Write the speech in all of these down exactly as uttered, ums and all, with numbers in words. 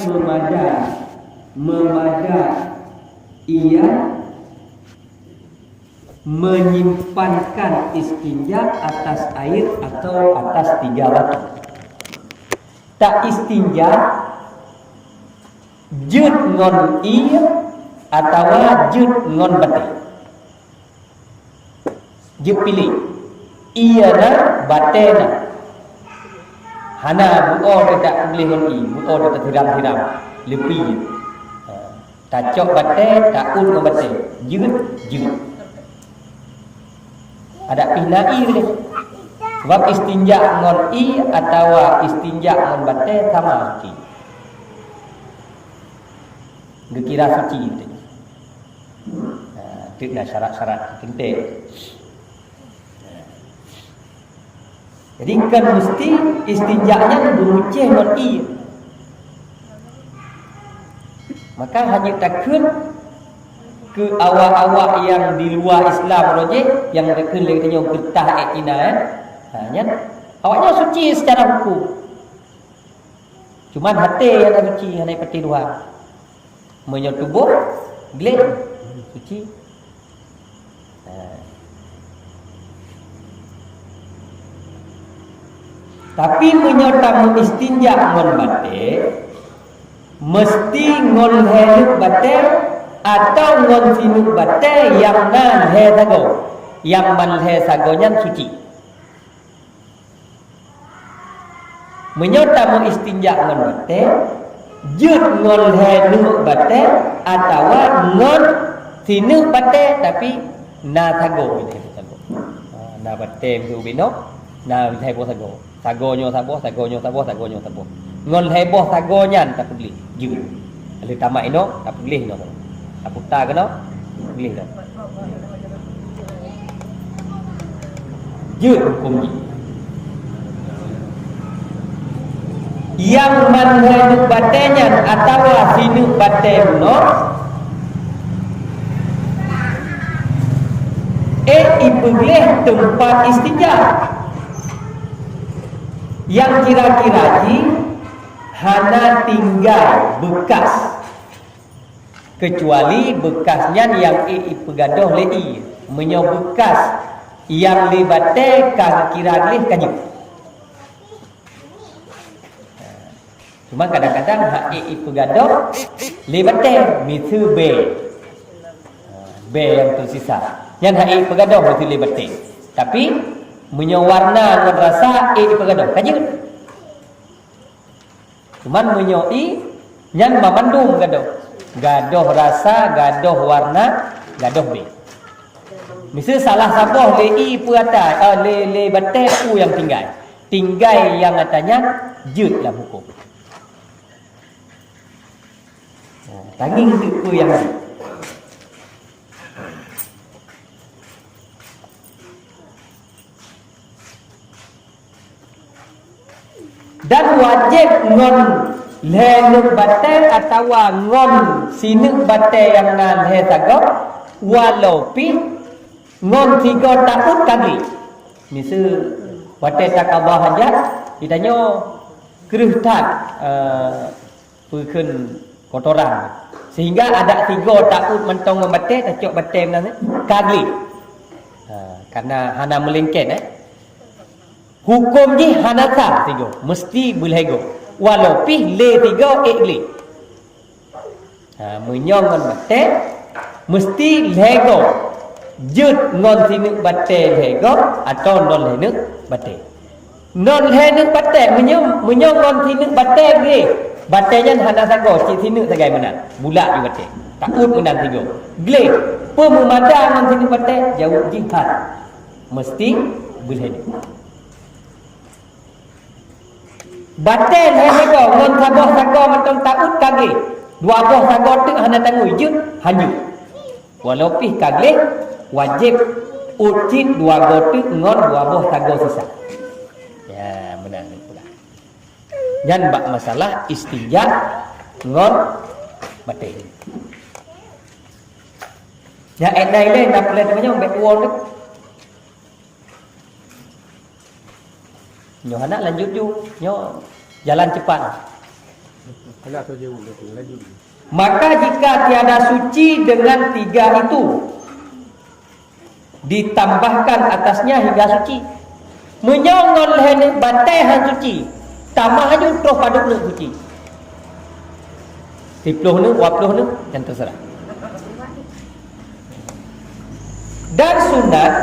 Memada, memada ia menyimpankan istinja atas air atau atas tiga batu. Tak istinja jeuet ngon ie atawa jeuet ngon batée. Jeuet piléh, ie na, batée na. Hana buoe teuh tak peugléh ngon ie, buoe teuh tasiram-siram, leupie. Ha, tacok batée, taôt ngon batée, jeuet, jeuet. Adak pih na ie lé. Sebab istinja ngon ie atawa istinja ngon batée sama suci. Geukira suci teuh. Ha, teuk na syarat-syarat teuntée. Jadi, kon meusti istinja nyan beumucéh ngon ie. Maka hana takheun keu awak-awak nyang di luwa Islam roh jih, nyang takheun lé geutanyoe geutah ék Cina, eh. Ha, nyan awaknyan suci seucara huköm. Cuman até nyang hana suci, hana patéh luwa. Meunyoe tuboh, gleh, suci. Ha. Tapi meunyoe tameuistinja ngon batée, meusti ngon lhée neuk batée atawa ngon sineuk batée nyang na lhée sagoe. Nyang ban lhée sagoe nyan suci. Meunyoe tameuistinja ngon batée, jeuet ngon lhée neuk batée atawa ngon sineuk batée, tapi na sagoe, lhée boh sagoe. Ha, na batée ubé noe, na lhée boh sagoe. Sagoe nyoe saboh, sagoe nyoe saboh, sagoe nyoe saboh. Ngon lhée boh sagoe nyan tapeugléh. Jeuet. Lheueh tamat inoe, tapeugléh inoe. Taputa keunoe, tapeugléh inoe. Jeuet huköm jih. Nyang ban lhée neuk batée nyan atawa sineuk batée bunoe, ék ipeugléh teumpat istinja. Nyang kira-kira jih hana tinggai beukas. Keucuali beukas nyan nyang ék ipeugadôh lé ie. Meunyoe beukas nyang lé batée ka geukira gleh ka jeuet. Cuma kadang-kadang hana ék ipeugadôh lé batée, miseue bée. Bée nyang teusisa. Nyan hana ék ipeugadôh miseue lé batée. Tapi, meunyoe warna ngon rasa ék ipeugadôh, ka jeuet. Cuman meunyoe ie, nyan banmandum gadôh. Gadôh rasa, gadôh warna, gadôh bée. Miseue salah saboh lé ie peue ata, eh, lé, lé batée peue nyang tinggai. Tinggai nyang ata nyan jeuet lam huköm. Tangieng teuk peue nyang jeuet. Dan wajéb ngon lhée neuk batée atawa ngon sineuk batée nyang na lhée sagoe, walau pih ngon sigoe taôt ka gleh. Miseue watée takaba hajat, geutanyoe kreueh that, eh, peukheun kotoran. Sehingga adak sigoe taôt mantong ngon batée, tacok batée meunan, ka gleh. Ha, karena hana meulengket, eh. Huköm jih hana sah sigoe, meusti beulhée goe. Walau pih lé sigoe ék gleh. Ha, meunyoe ngon batée, meusti lhée goe. Jeuet ngon sineuk batée lhée goe, atawa ngon lhée neuk batée. Ngon lhée neuk batée, meunyoe, meunyoe ngon sineuk batée gleh, batée nyan hana sagoe, cit sineuk sagai meunan, bulak ju batée. Taôt meunan sigoe. Gleh, peue meumada ngon sineuk batée? Jaweueb jih that. Meusti beulhée neuk. Batée lhée sigoe ngon saboh sagoe mantong taôt ka gleh. Dua boh sagoe teuk hana tangui jeuet, hanjeuet. Walau pih ka gleh, wajéb ôt cit dua goe teuk ngon dua boh sagoe sisa. Ya, meunan pula. Nyan bak masalah istinja ngon batée. Nyan ék na ilée na peulée teumanyong bék tuwoe teuk. Nyoe hana lanjut ju, nyoe jalan cepat. Maka jika tiada suci dengan tiga itu, ditambahkan atasnya hingga suci. Meunyoe ngon lhèe neuk batèe han suci, tamah laju troh padub neuk suci. Siplôh neuk, dua plôh neuk, nyan teuseurah. Dan sunat,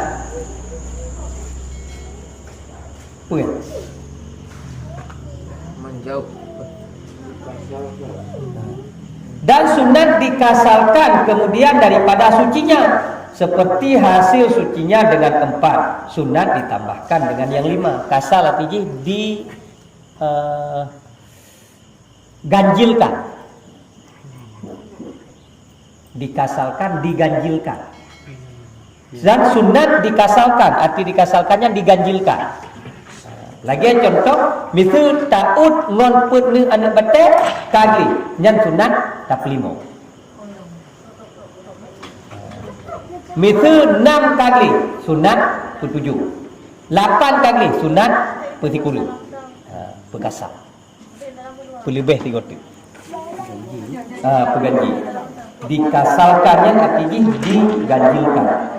peue? Menjauh. Dan sunat dikasalkan kemudian daripada sucinya, seperti hasil sucinya dengan empat, sunat ditambahkan dengan yang lima. Kasal arti jih di, eh, ganjilkan. Dikasalkan, diganjilkan. Dan sunat dikasalkan, arti dikasalkannya diganjilkan. Lagèe contoh, miseue taôt ngon peuet neuk aneuk batèe, ka gleh, nyan sunat tapeulimong. Miseue nam ka gleh, sunat peutujoh. Lapan ka gleh, sunat peusikureueng. Ha, peukasal. Peuleubeh sigoe teuk. Ha, peuganjil. Dikasalkan nyan arti jih diganjilkan.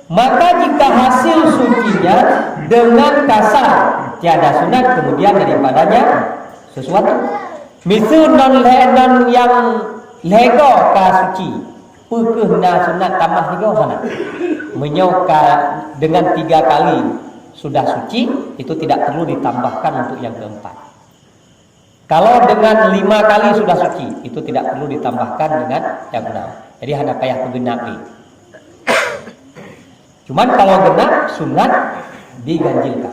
Maka jika hasil sucinya dengan kasal, tiada sunat kemudian daripadanya sesuatu. Miseue non lhèe, non nyang lhèe goe ka suci, peu kheueh na sunat tamah sigoe? Hana. Meunyoe ka dengan tiga kali sudah suci, itu tidak perlu ditambahkan untuk yang keempat. Kalau dengan lima kali sudah suci, itu tidak perlu ditambahkan dengan yang enam. Jadi hana payah peugenap lé. Cuman kalau genap, sunat diganjilkan.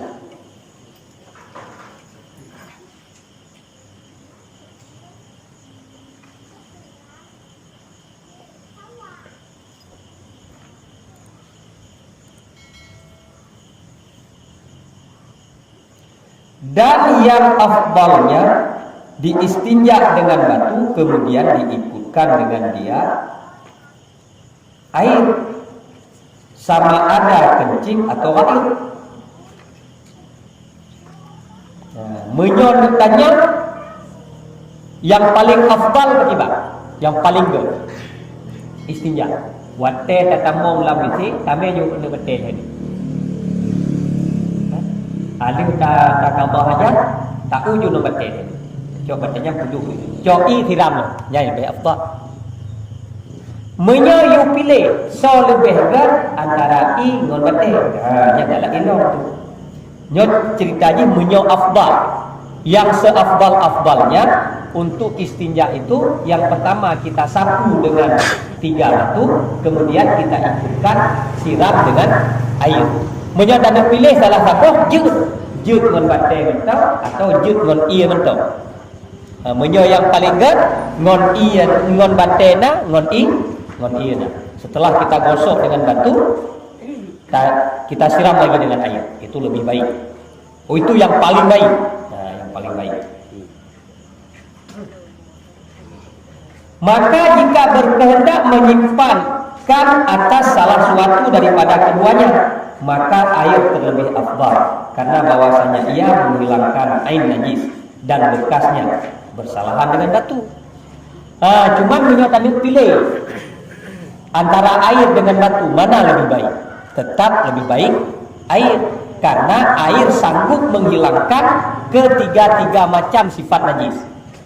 Dan yang afdalnya diistinja dengan batu, kemudian diikutkan dengan dia air, sama ada kencing atau ghaid. Nah, meunyoe neutanyong, nyang paleng afdal kiban, nyang paleng göt, istinja. Watèe tatamong lam WC, tamè nyoe keuneuk batèe lhèe. Ha? Aleuh ta, takabah hajat, tau ju ngon batèe lhèe. Cok batèe nyan peuduek. Cok ié siram lom, nyan leubeh afdal. Meunyoe yue piléh soe leubeh göt antara ié ngon batèe, ha, nyan galak inong tu. Nyoe cerita jih meunyoe afdal. Yang seafdal-afdalnya untuk istinja itu, yang pertama kita sapu dengan tiga batu, kemudian kita ikutkan siram dengan air. Meunyoe taneuk piléh salah saboh, jeuet, jeuet ngon batèe mantong atau jeuet ngon ié mantong. Ha, meunyoe nyang paleng göt, ngon ié, ngon batèe na, ngon ié, ngon ié na. Setelah kita gosok dengan batu, ta-, kita siram lagi dengan air. Itu lebih baik. Oh, itu yang paling baik. Nah, yang paling baik. Maka jika berkehendak menyimpankan atas salah suatu daripada keduanya, maka air terlebih afdal, karena bahwasanya ia menghilangkan ain najis dan bekasnya bersalahan dengan batu. Ha, cuman meunyoe taneuk piléh antara air dengan batu, mana lebih baik? Tetap lebih baik air, karena air sanggup menghilangkan ketiga-tiga macam sifat najis.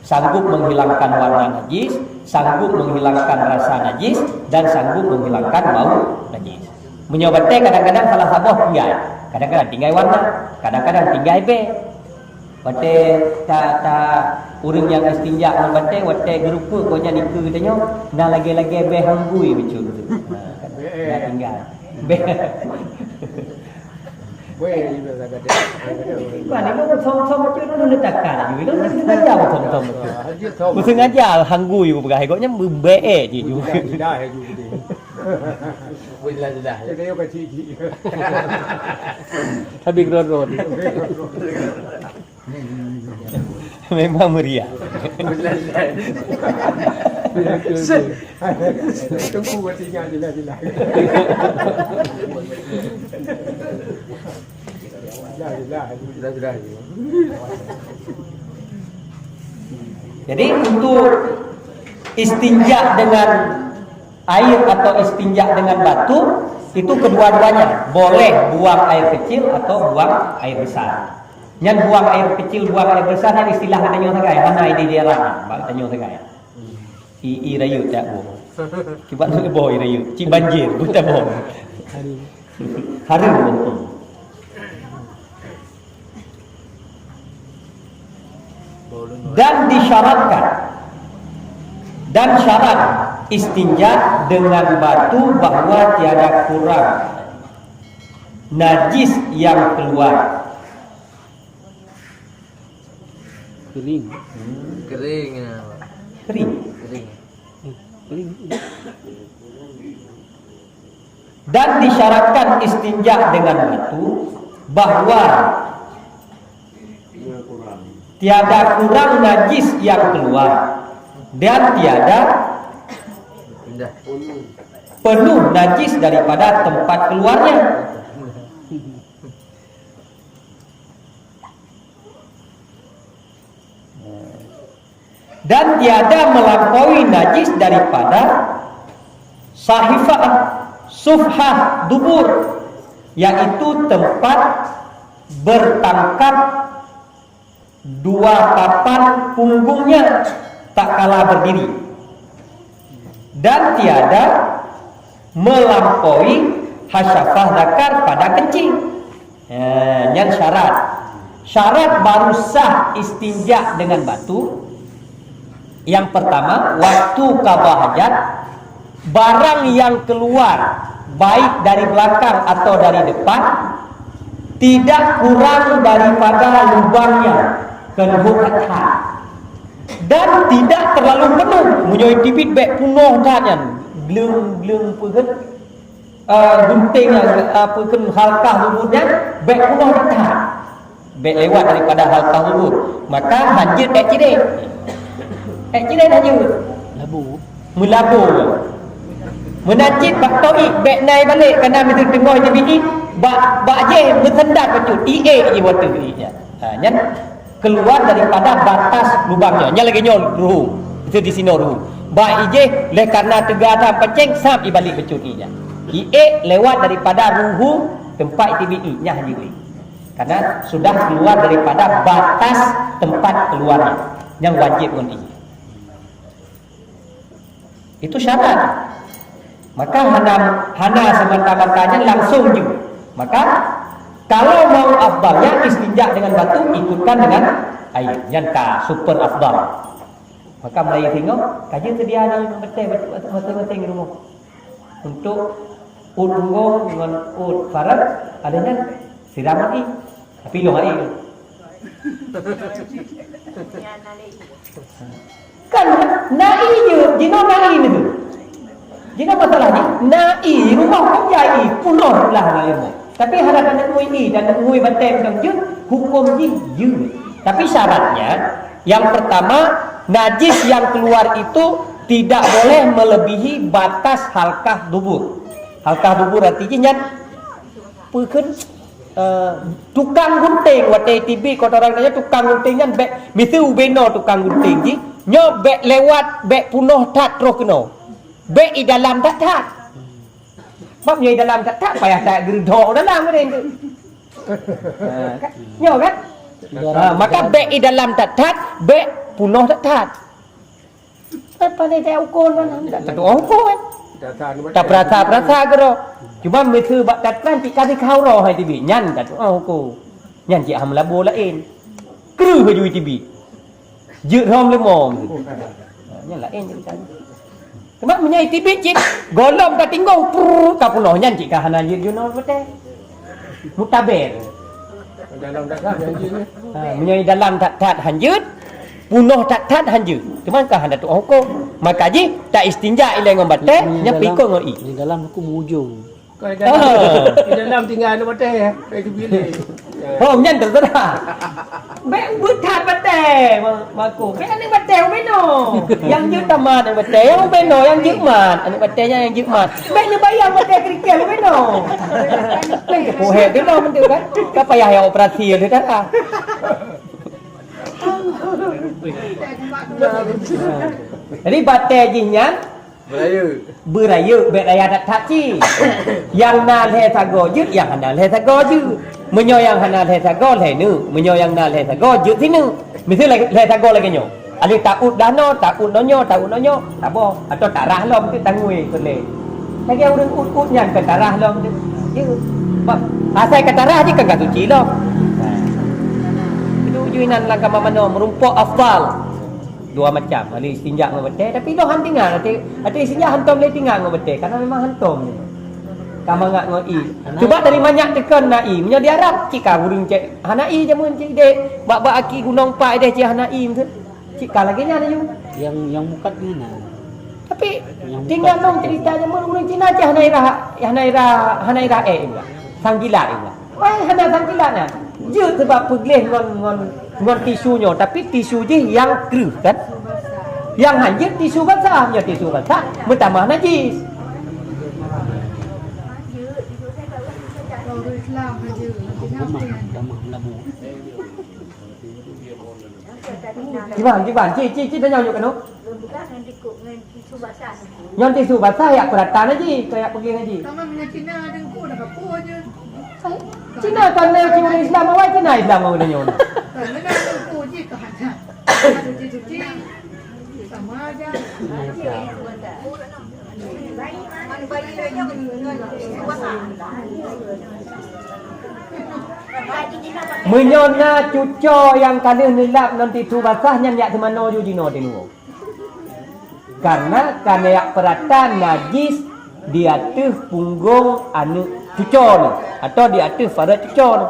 Sanggup menghilangkan warna najis, sanggup menghilangkan rasa najis, dan sanggup menghilangkan bau najis. Meunyoe batèe kadang-kadang salah saboh tinggai, kadang-kadang tinggai warna, kadang-kadang tinggai bèe. Watèe ta, ta, ureueng nyang istinja ngon batèe, watèe geurumpok gobnyan dikeue geutanyoe, na lagèe-lagèe bèe hanggui bacut. Ha, na tinggai. Bèe. Bukan, ilôn thom-thom bacut, ilôn neutaka laju. Ilôn sengaja thom-thom bacut. Sengaja hanggui peugah, gobnyan beubèe jih. Bukan, tidak, tidak, tidak. Boleh lah, sudah. Kita yuk kecil-kecil. Habis ron-ron. Memang meriah. Boleh lah, sudah. Tunggu, tinggal, jelas, jelas. Jelas, jelas. Sudah, sudah. Jadi, untuk istinja dengan air atau istinja dengan batu, itu kedua-duanya boleh buang air kecil atau buang air besar. Nyan buang air kecil, buang air besar nyan istilah geutanyoe sagai, hana idéh di Arab, bak geutanyoe sagai. I, i rayeuk cak boh. Kiban boh i rayeuk, cik banjir, buta boh. Hareuem nanti. Dan disyaratkan, dan syarat istinja dengan batu bahwa tiada kurang najis yang keluar. Kering. Kering, ya, Pak. Kering. Kering. Kering. Dan disyaratkan istinja dengan batu bahwa tiada kurang najis yang keluar dan tiada penuh najis daripada tempat keluarnya. Dan tiada melampaui najis daripada sahifah, sufhah dubur, yaitu tempat bertangkap dua papan punggungnya tatkala berdiri. Dan tiada melampaui hasyafah zakar pada kencing. Eh, nyan syarat. Syarat baru sah istinja dengan batu. Yang pertama, waktu qadha hajat, barang yang keluar baik dari belakang atau dari depan tidak kurang daripada lubangnya, keuneuk that. Dan tidak terlalu penuh, meunyoe teubiet bèk punoh that nyan, gleueng-gleueng peugét, eh, gunting nyang, eh, peue kheun halkah lubang nyan, bèk punoh that. Bèk lewat daripada halkah lubang. Maka hanjeuet èk cireng. Èk cireng hanjeuet. Labu. Meulabu. Meunan cit bak toh ié, bèk na ié balek, kana miseue teungoh teubiet ié, bak, bak jéh meusandat bacut, ié jih watèe ié nyan. Ha, nyan keluar daripada batas lubang nyoe. Nyan lagèe nyoe ruhu. Itu di sinoe ruhu. Bak ijih lé karena teuga that pacéng, sab ié balek bacut ié nyan. Ié lewat daripada ruhu teumpat iteubiet ié, nyan hanjeuet lé. Karena sudah keluar daripada batas tempat keluarnya. Nyan wajéb ngon ié. Itu syarat. Maka hana, hana semata-mata nyan langsung jeuet. Maka kalau mau afdalnya istinja dengan batu, ikutkan dengan air. Nyan ka super afdal. Maka mulai tengok, ka jeuet seudia ni batèe masing-masing di rumoh. Untuk uet punggong ngon uet faraj, ada nyan siram lagi. Tapi lôn air. Kan na ié jeuet, jinoe na ié nyoe. Jinoe masalah jih, na ié rumoh kan jai ié, punoh lah na ié rumoh. Tapi hana taneuk ngui ié, taneuk ngui batèe mantong jeuet, huköm jih jeuet. Tapi syaratnya, yang pertama, najis yang keluar itu tidak boleh melebihi batas halkah dubur. Halkah dubur arti jih nyan peue kheun, eh, tukang gunting, watèe teubiet kotoran nyan, tukang gunting nyan bèk, miseue ubé noe tukang gunting jih, nyoe bèk lewat, bèk punoh that troh keunoe. Bèk ié dalam that-that. Sebab nyoe ié dalam that-that, payah that geureudok dalam kan tu. Ha, kan? Nyoe kan? Ha, maka bèk ié dalam that-that, bèk punoh that-that. Apa ni tak ukur mana? Tak tentu ukur kan? Tapeurasa-peurasa keudroe. Cuma miseue bak tatran pih ka dikau roh hai teubiet. Nyan ka tu'oh ukur. Nyan cit ham labo laén. Kreueh baju teubiet. Jeuet hom leumô. Nyan laén ceurita. Cuma meunyoe teubiet cit, golom ka tinggong, prrr, ka punoh nyan cit ka hana jeuet jinoe beutôi. Mutaber. Dalam that-that hanjeuet. Ha, meunyoe dalam that-that hanjeuet, punoh that-that hanjeuet. Teuma ka hana tu'oh hukôm. Maka jih ta istinja ilèe ngon batèe, nyan pih ikôt ngon ié. Di dalam hukum ujong. Kau di dalam, di dalam tinggal aneuk batèe, eh. Kayak tu bilik. Oh, nyan terserah. Bèk beuthat batèe, ma-, mako. Bèk aneuk batèe ubé noe. Nyang jeuet tamat aneuk batèe, nyang ubé noe, nyang jeuet mat. Aneuk batèe nyan nyang jeuet mat. Bèk neubayang batèe krikel ubé noe. Lain keu pohé deh noe meunteuek kan. Ka payah nyang operasi lé dah. Jadi batèe jih nyan beurayeuk. Beurayeuk, bèk raya that-that cit. Nyang na lhèe sagoe jeuet, nyang hana lhèe sagoe jeuet. Meunyoe nyang hana lhèe sagoe lhèe neuk, meunyoe nyang na lhèe sagoe jeuet sineuk. Miseu lhèe, lhèe sagoe lagèe nyoe. Alèh taôt blah noe, taôt noe nyoe, taôt noe nyoe, saboh. Atawa tarah lom teuk tangui peureulèe. Lagèe ureueng ôt-ôt nyan kan tarah lom teuk. Jeuet. Ba-, asai ka tarah jih kan ka suci lom. Itu uju inan lam kama manoe meurumpok afdal. Dua macam, ada istinja ngon batèe, tapi lôn han tinggai, ada, ada istinja hantom lé tinggai ngon batèe, karena memang hantom. Ka mangat ngon ie. Cuba dari manyak teukon na ie, meunyoe di Arab, cit ka ureueng cit hana ie jameun cit deh, bak-bak aki gunong pat deh cit hana ie meuteun. Cit ka lagèe nyan ayue. Yang, yang mukat ni na. Tapi yang tinggai mukat lôn cerita jameun ureueng Cina cit hana irah, hana irah, hana irah èk juga. Sanggilat juga. Wai, hana sangkilat nyan. Jeuet sabab peugleh ngon, ngon, ngon tisu nyoe, tapi tisu jih nyang kreueh kan? Nyang han jeuet tisu basah, nyoe tisu basah meutamah najis. Kiban, kiban, ci, ci, ci tanyong nyoe keunoe. Nyan tisu basah yak peurata najih, keu yak peugleh najih. Sama dengan Cina ada engku dah kapur je. Cina kan na ci ureueng Islam awai Cina Islam awai nyoe. Kan na ada engku je kan. Cuci-cuci sama aja. Meunyoe na cuco nyang ka lheueh neulap ngon tisu basah nyan yak teumanoe ju jinoe di luwa. Karena ka neujak peurata najis di ateueh punggong aneuk cuco nyoe atau di ateueh farot cuco nyoe.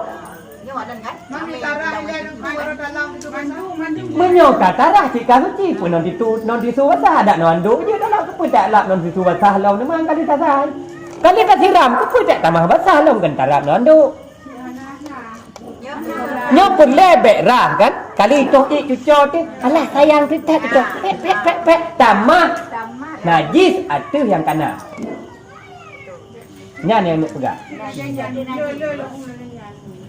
Meunyoe ka tarah cit ka suci, peue ngon tisu, ngon tisu basah, adak ngon anduk je dalam, keupeue tak lap ngon tisu basah lom, memang ka lheueh tasai. Ka lheueh tasiram, keupeue tak tamah basah lom, kan tarap ngon anduk. Nyoe peureulèe bèk rah kan? Kali toh ék cuco teuh, alah sayang teuh that cuco. Pek, pek, pek, pek. Tamah najis ateueh nyang kana. Nyan nyang neuk peugah.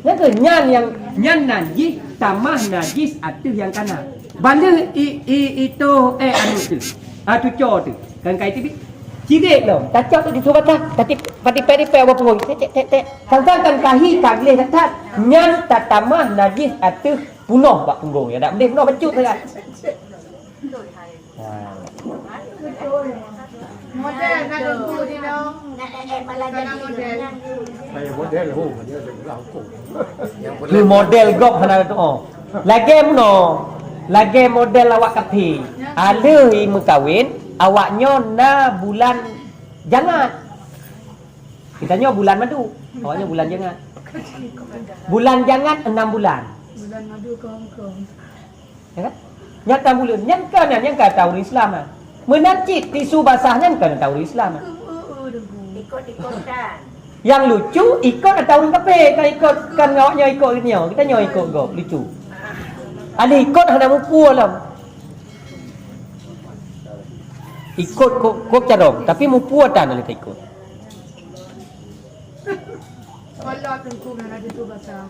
Nyan keuh nyan nyang, nyan najis, tamah najis ateueh nyang kana. Bandeuh i, i, i toh, eh, anu teuh. Ah, cuco teuh. Kan kai teuh. Cidek lom. Tacok teuh di subatah. Tapi, pati pek di pek awak punggung. Tek, tek, tek, tek. Sang-sang kan kahi ka gleh that-that. Nyan tatamah najis ateueh punoh bak punggong. Ya, dak mendeh punoh bacut saja. Ha. Model na dengku di dong. Kana model. Hai model ho, dia adalah hukum. Keu model gob hana tu'oh. Lagèe meunoe. Lagèe model awak kaphé. Alheuh i meukawen, awak nyoe na bulan jangat. Kita nyoe bulan madu, awaknyan bulan jangat. Bulan jangat enam bulan. Bulan madu ke Hong Kong. Ya kan? Nyan enam bulan. Nyan kan, nyan kan ata ureueng Islam kan. Meunan cit tisu basah nyan kan ata ureueng Islam kan. Ikot-ikotan. Yang lucu, ikot ata ureueng kafé, kan ikot, kan awaknyan ikot nyoe. Kita nyoe ikot gob, lucu. Ahli ikot hana mupu lom. Ikot kok, kok carong, tapi mupu ata na lé ikot. Kolot teungku ngon laju tu basa.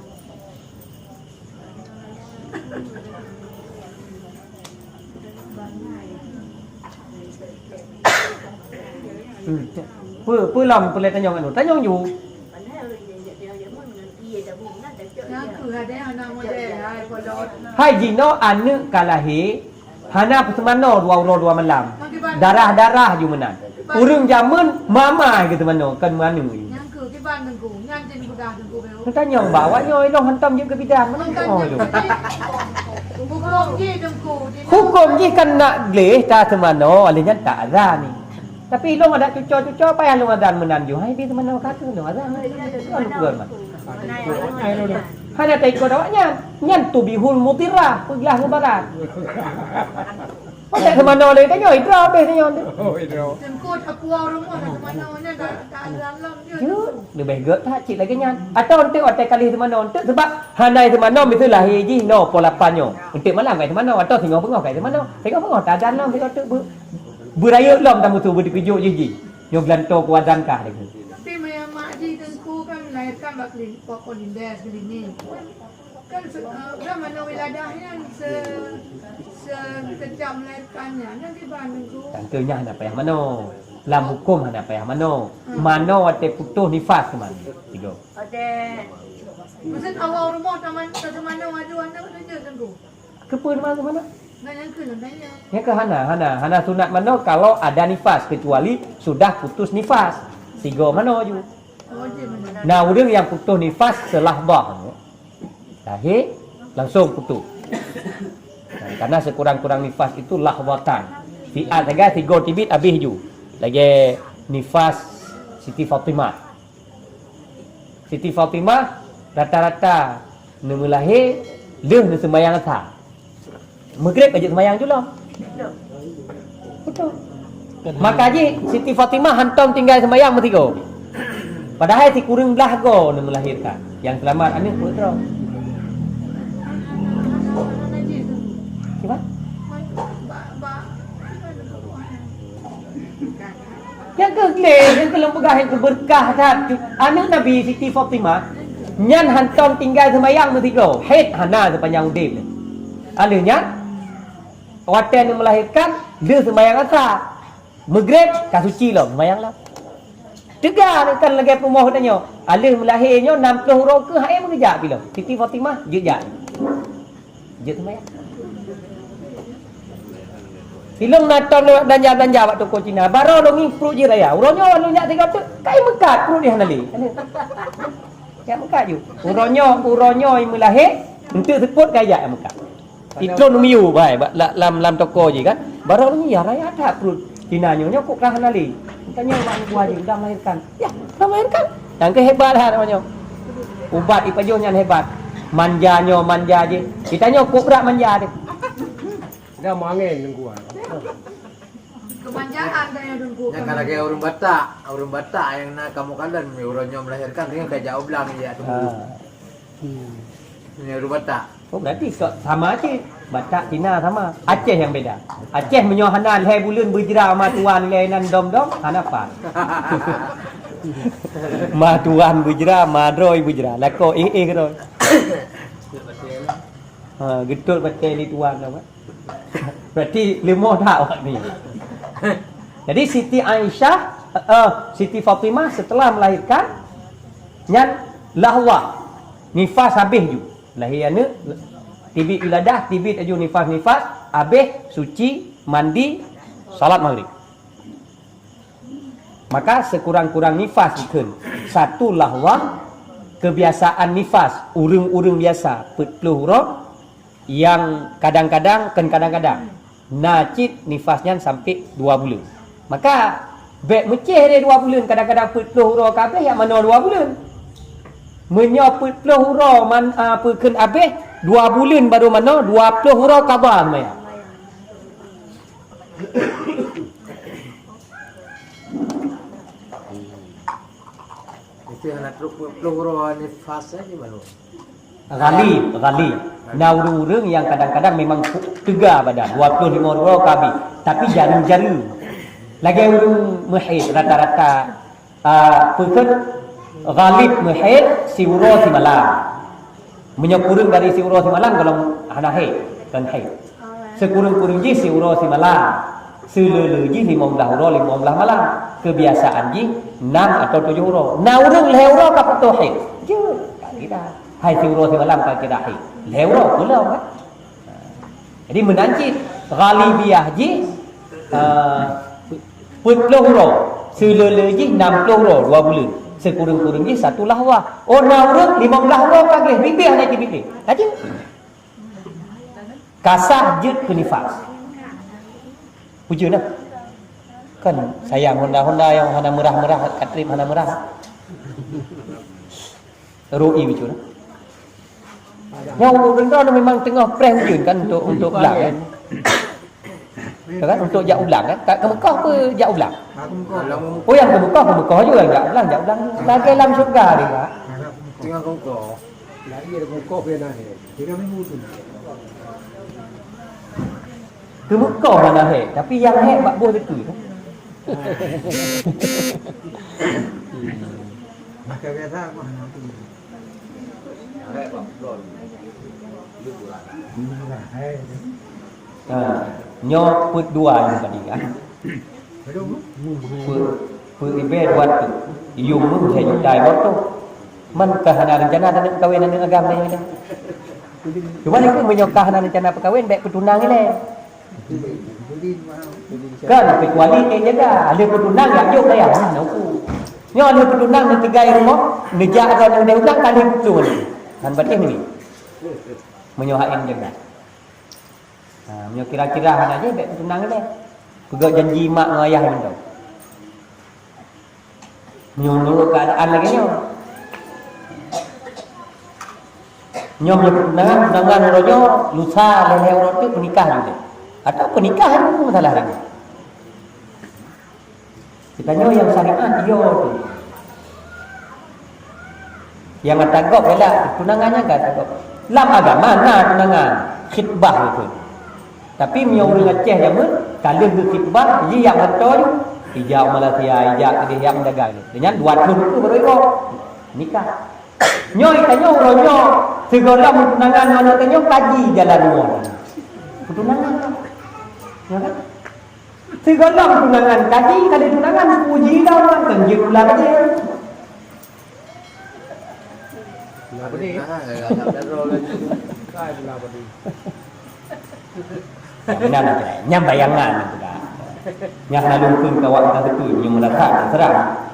Hmm. Pe, pe lam peulai tanyong anu? Tanyong ju. Nyang keuh ada anak model, hai kolot. Hai jinoe aneuk ka lahé, hana peuseumanoe dua uroe dua malam. Darah-darah ju meunan. Ureueng jameun mama geuseumanoe, kon meuaneuk. Nyang keuh kiban teungku, nyan jin peugah teungku beu. Tanyong bak awak nyoe ilong hantom jeuet keu bidan, meunan oh ilong. Hukum jih teungku. Hukum jih kan nak gleh ta seumanoe, lheuh nyan ta azan ni. Tapi ilong adak cuco-cuco payah lôn azan meunan ju. Hai bi seumanoe ka tu lôn azan. Hana taikot awaknyan. Nyan tubihul mudirah, peuglah mudarat. Padahai seumanoe lé tanyoe idroe beh tanyoe. Oh, idroe. Teungku takwa rumoh seumanoe nyan dah tak ada dalam dia. Jeuet, leubeh gèt that cit lagèe nyan. Atawa eunteuk watèe ka lheueh seumanoe, eunteuk sabab hana seumanoe miseue lahé jih noe poh lapan nyoe. Eunteuk malam ka seumanoe, atawa singoh beungoh ka seumanoe. Singoh beungoh ta azan lom, singoh teuk beu-, beurayeuk lom tamusu beuteukeujuek jih jih. Nyoe geulantoe kuazan kah lagèe. Tapi maya mak jih teungku kan melahirkan bak klinik, pokok lindes klinik. Kan se-, eh, kan manoe wiladah nyan se-, se-, setiap melahirkan nyan, nyan kiban Teungku. Tangke nyan hana payah manoe. Lam huköm hana payah manoe. Hmm. Manoe watèe putôh nifas teuma. Tiga. Watèe. Maksud awak rumoh taman, tateumanoe adu aneuk tu jeuet Teungku. Keupeue teuma teumanoe? Nyan nyang keu lôn tanya. Nyang keu hana, hana, hana sunat manoe kalau ada nifas, kecuali sudah putus nifas. Sigo manoe ju. Oh, jeuet manoe. Nah, ureueng nyang putôh nifas seulahbah. Lahé langsung putôh. Nah, karena sekurang-kurang nifas itu lahwatan. Fi'at sagai sigo tibit abéh ju. Lagèe nifas Siti Fatimah. Siti Fatimah rata-rata neumeulahé lheueh neuseumayang asar. Maghrib ka jeuet seumayang ju lom. Betul. Maka jih Siti Fatimah hantom tinggai seumayang meusigoe. Padahai sikureueng blah goe neumeulahirkan. Nyang seulamat aneuk peuet droe. Siapa? Nyang keu gleh, nyang keu lôn peugah, nyang keu beureukat that. Aneuk Nabi Siti Fatimah nyan hantom tinggai seumayang meusigoe, haid hana sepanjang udeb. Alheuh nyan, watèe neumeulahirkan, lheueh seumayang asar. Maghrib ka suci lom, seumayang lom. Teuga kan lagèe peurumoh geutanyoe. Alheuh meulahé nyoe nam ploh uroe keuh hai meugeujak pi lom. Siti Fatimah jeuet jak. Jeuet seumayang. Ilôn na tom lôn beulanja-beulanja bak toko Cina. Baroe lôn ngieng pruet jih raya. Uroe nyoe lôn jak tiga teuk, kai meukat pruet jih hana lé. Jak meukat ju. Uroe nyoe, uroe nyoe meulahé, enteuk seupôt kai jak meukat. Itrôn miyueb bai bak la-, lam, lam toko jih kan. Baroe lôn ngieng, ya raya that pruet Cina nyoe, nyoe kok ka hana lé. Tanyoe bak aneuk buah jih, udah melahirkan. Ya, udah melahirkan. Nyang keu hebat that nyoe. Ubat ipajoh nyan hebat. Manja nyoe, manja jih. Geutanyoe kok brat manja teuh. Dah mangén Teungku. Kemanjaan gaya Teungku. Nyan ka lagèe ureueng Batak. Ureueng Batak nyang na kamoe kalon, uroe nyoe melahirkan, dia ka jak u blang, jak tunggu. Ah. Hmm. Nyan ureueng Batak. Oh, berarti sa-, sama aja. Batak, Cina sama. Aceh yang beda. Aceh meunyoe hana lhèe buleuen beujra ma tuan lé nan dom-dom, hana pat. Ma tuan beujra, ma droe beujra. Lakoe éh-éh droe. Ha, geutot batèe lé tuan apa? Berarti leumoh that awak ni. Jadi Siti Aisyah, eh, eh, Siti Fatimah setelah melahirkan, nyan lahwah, nifas habéh ju. Lahé aneuk, tibit wiladah, tibit aju nifas-nifas, habéh suci, mandi, salat maghrib. Maka sekurang-kurang nifas dikheun satu lahwah, kebiasaan nifas ureueng-ureueng biasa peuet ploh uroe, nyang kadang-kadang, kon kadang-kadang, na cit nifas nyan sampai dua buleuen. Maka bèk meucéh lé dua buleuen, kadang-kadang peuet ploh uroe ka habéh, jak manoe dua buleuen. Meunyoe peuet ploh uroe man-, a, peue kheun habéh, dua buleuen barô manoe, dua ploh uroe qadha seumayang. Itu hana trok peuet ploh uroe nifas, eh, di mana? Ghalib, ghalib. Na ureueng-ureueng nyang kadang-kadang memang teuga badan, dua ploh lima uroe ka habéh, tapi jareung-jareung. Lagèe ureueng meuhaid rata-rata, ah, peue kheun ghalib meuhaid siuroe simalam. Meunyoe kureueng dari siuroe simalam, golom hana haid, kon haid. Sikureueng-kureueng jih siuroe simalam. Sileue-leue jih limong blaih uroe, limong blaih malam. Kebiasaan jih nam atau tujoh uroe. Na ureueng lhèe uroe ka putôh haid. Jeuet, ka kira. Hai siuroe simalam ka kira haid. Lhèe uroe, peulom kan? Jadi meunan cit ghalibiyah jih, eh, peuet ploh uroe, sileue-leue jih nam ploh uroe, dua buleuen. Sikureueng-kureueng jih satu lahwah. Oh, na ureueng limong blaih uroe ka gleh, bibéh hana jibibéh. Aja. Ka sah jeuet keu nifas. Ujeuen nah. Kan sayang honda-honda nyang hana meurah-meurah, katrip hana meurah. Rui beutôi. Nyang ureueng droe memang teungoh preh ujeuen kan untuk, untuk blang kan. Ya kan, untuk jak u blang kan. Kat keu Mekah apa jak u blang? Oh, nyang keu Mekah, keu Mekah juga jak u blang, jak u blang. Lagèe lam syurga dia, Pak. Teungoh kongkoh. Keu Mekah hana hèk, tapi nyang hèk bak boh teupeu. Maka biasa aku hana tu. Ha, nyoe peuet dua nyang tadi kan. Peuet, peuet ribèe dua ratus. Yum meuh lhèe juta lhèe boh. Man ka hana rencana taneuk kawin aneuk agam lé nyoe. Cuma lé meunyoe ka hana rencana peukawen, bèk peutunang ilèe. Kan, kecuali ék jaga. Lheuh peutunang, jak jok dayah. Nah, na uku. Nyoe lheuh peutunang, neutinggai rumoh, neujak droeneuh udép ulang, ka lheuh peutunang. Han batéh nyoe. Meunyoe hak nyang jaga. Ha, meunyoe kira-kira hana jih, bèk peutunang ilèe. Peugöt janji mak ngon ayah mantong. Meunyoe nurot keuadaan lagèe nyoe. Nyoe meunyoe peutunangan, tunangan uroe nyoe, lusa lhèe-lhèe uroe teuk peunikah jih. Atau peunikah nyoe masalah lagèe nyoe. Geutanyoe nyang syariat, yo tu. Nyang ata gob galak, tunangan nyan ka ata gob. Lam agama na tunangan, khitbah geukheun. Tapi meunyoe ureueng Aceh jameun, ka lheuh geukhitbah, jijak mantong, ijak u Malaysia, ijak keudeh, ijak meudagang. Nyan dua thôn tu baru iko nikah. Nyoe tanyoe uroe nyoe, sigohlom meutunangan ngon tanyoe kaji jalan rumoh. Peutunangan. Ya kan? Sigohlom tunangan kaji, kali tunangan puji dah orang kan jeuet pula kaji. Nah, benar lah, Cai. Nyan bayangan tu dah. Nyan hana lôn kheun keu awak meunan teupeue, nyoe meurasa terserah.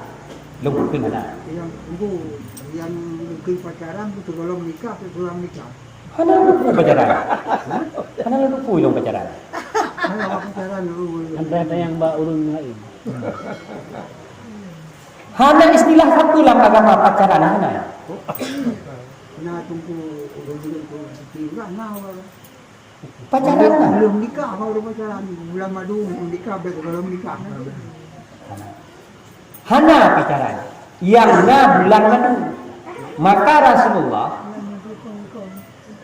Lôn kheun hana. Yang tunggu, yang mungkin pacaran betul kalau menikah, betul nikah. Hana lôn teupeue pacaran. Hana lôn teupeue lôn pacaran. Hana pacaran dulu. Sampai ada yang ba ureueng lain. Hana istilah sapeue lam agama pacaran, hana. Nah, tunggu, tunggu, tunggu, tunggu, nah, nah, Pacaran, nah. Belum nikah, baru pacaran. Bulan madu nikah, belum nikah. Hana pacaran. Nyang na bulan madu. Maka Rasulullah,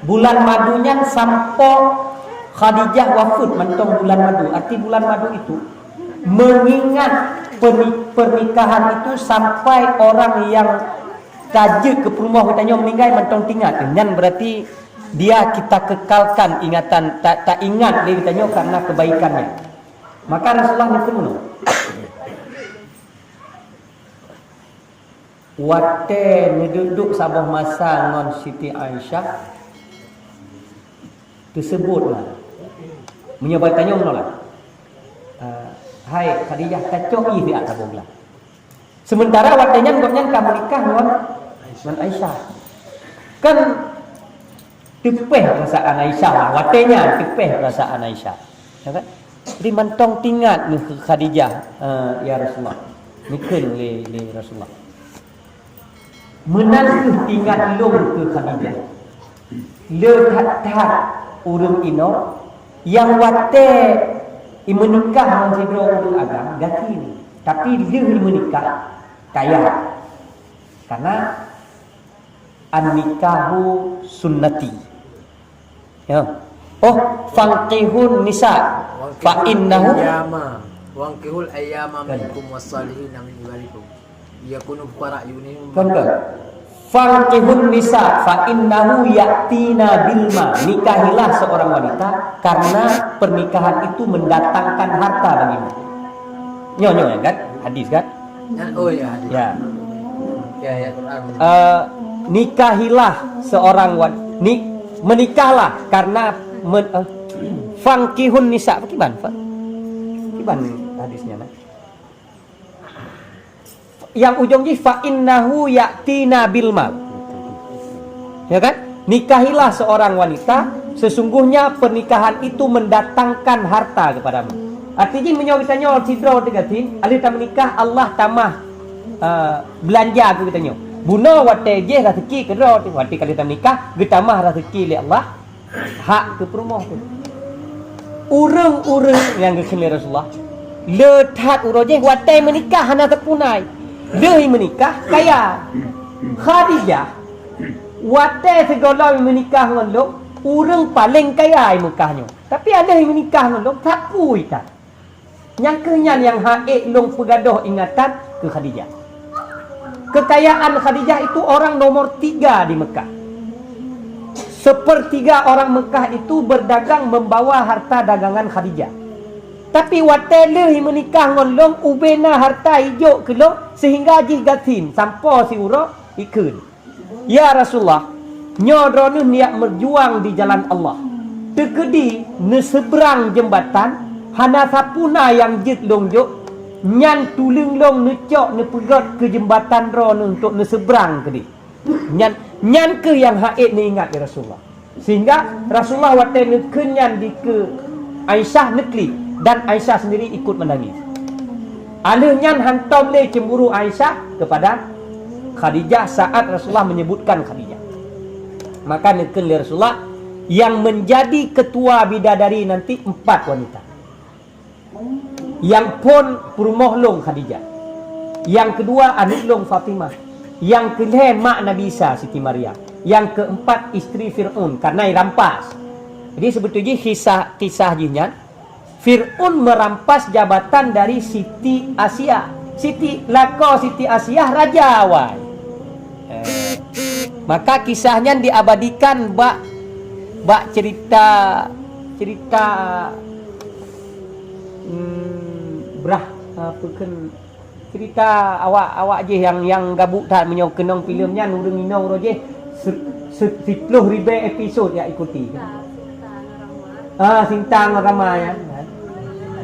bulan madu nyan sampoe Khadijah wafeuet mantong bulan madu. Arti bulan madu itu mengingat perni-, pernikahan itu sampai orang yang ka jeuet keu peurumoh geutanyoe meuninggai mantong teuingat. Nyan berarti dia kita kekalkan ingatan, ta-, taingat lé geutanyoe karena kebaikannya. Maka Rasulullah neukheun bunoe. Watèe neuduek-duek saboh masa ngon Siti Aisyah, teuseubut lah. Meunyoe bak tanyoe meunoe lah. Ah, hai Khadijah, tacok ié siat saboh glah. Sementara watèe nyan gobnyan ka meunikah ngon, ngon Aisyah. Kan teupeh perasaan Aisyah lah. Watèe nyan teupeh perasaan Aisyah. Ya kan? Jadi mantong teuingat ngon Khadijah, eh, ya Rasulullah. Neukheun lé, lé Rasulullah. Meunan kheueh teuingat lôn keu Khadijah. Le that-that ureueng inong nyang watèe imeunikah ngon sidroe ureueng agam gasien, tapi lheueh imeunikah kaya. Karena an-nikahu sunnati. Ya. Oh, fankihun nisa fa innahu. Wankihul ayama. Wankihul ayama minkum wassalihina min ibadikum. Yakunu fuqara yughnihim. Kan, kan. Fankihun nisa fa innahu ya'tina bil mal. Nikahilah seorang wanita karena pernikahan itu mendatangkan harta bagimu. Nyoe, nyoe kan? Hadis kan? Ya, oh ya, hadis. Ya. Ya, ya, Quran. Eh, nikahilah seorang wan-, ni-, menikahlah karena men-, eh, fankihun nisa. Kiban, fa-, kiban hadisnya, nah. Yang ujong jih, fa innahu ya'tina bil mal. Ya kan? Nikahilah seorang wanita, sesungguhnya pernikahan itu mendatangkan harta kepadamu. Arti jih meunyoe geutanyoe sidroe teuh gasien, alheuh tameunikah Allah tamah, eh, beulanja keu geutanyoe. Bunoe watèe jih raseuki keu droe teuh, watèe ka lheuh tameunikah geutamah raseuki lé Allah. Hak keu peurumoh teuh. Ureueng-ureueng nyang geukheun lé Rasulullah, le that uroe jih watèe meunikah hana sapeue na. Lheueh meunikah kaya. Khadijah, watèe sigohlom meunikah ngon lôn, ureueng paleng kaya i Meukah nyoe. Tapi lheueh meunikah ngon lôn, sapeue that. Nyang kheueh nyan nyang han ék lôn peugadôh ingatan keu Khadijah. Keukayaan Khadijah itu orang nomor tiga di Meukah. Sepertiga orang Mekah itu berdagang membawa harta dagangan Khadijah. Tapi watée lheueh meunikah ngon lôn, ubena harta ijok keu lôn sehingga jih gasien sampoe siuroe ikheun, "Ya Rasulullah, nyoe droeneuh neujak meujuang di jalan Allah. Teukeudi neuseubrang jeumbatan, hana sapeue na nyang jeuet lôn jok, nyan tuleueng lôn neucok neupeugét keu jeumbatan droeneuh untuk neuseubrang keudeh." Nyan, nyan kheueh nyang ha'ét neuingat, ya Rasulullah. Sehingga Rasulullah watée neukheun nyan dikeue Aisyah neuklik, dan Aisyah sendiri ikut menangis. Alheuh nyan hantom lé cemburu Aisyah kepada Khadijah saat Rasulullah menyebutkan Khadijah. Maka neukheun lé Rasulullah, yang menjadi ketua bidadari nanti empat wanita. Nyang phôn peurumoh lôn Khadijah. Nyang keudua aneuk lôn Fatimah. Nyang keulhée mak Nabi Isa Siti Maryam. Nyang keumpat istri Fir'aun, karena irampas. Jadi seubeutôi jih kisah, kisah jih nyan, Fir'aun merampas jabatan dari Siti Asia. Siti, lakoe Siti Asia raja awai. Eh, maka kisah nyan diabadikan bak, bak cerita, cerita Hmm, brah, apa kan cerita awak, awak jih nyang, nyang gabuk that meunyoe keunong filem nyan ureuëng inong uroe jih se-, se-, siploh ribée episod jak ikuti. Ah, Sinta ngon Rama nyan.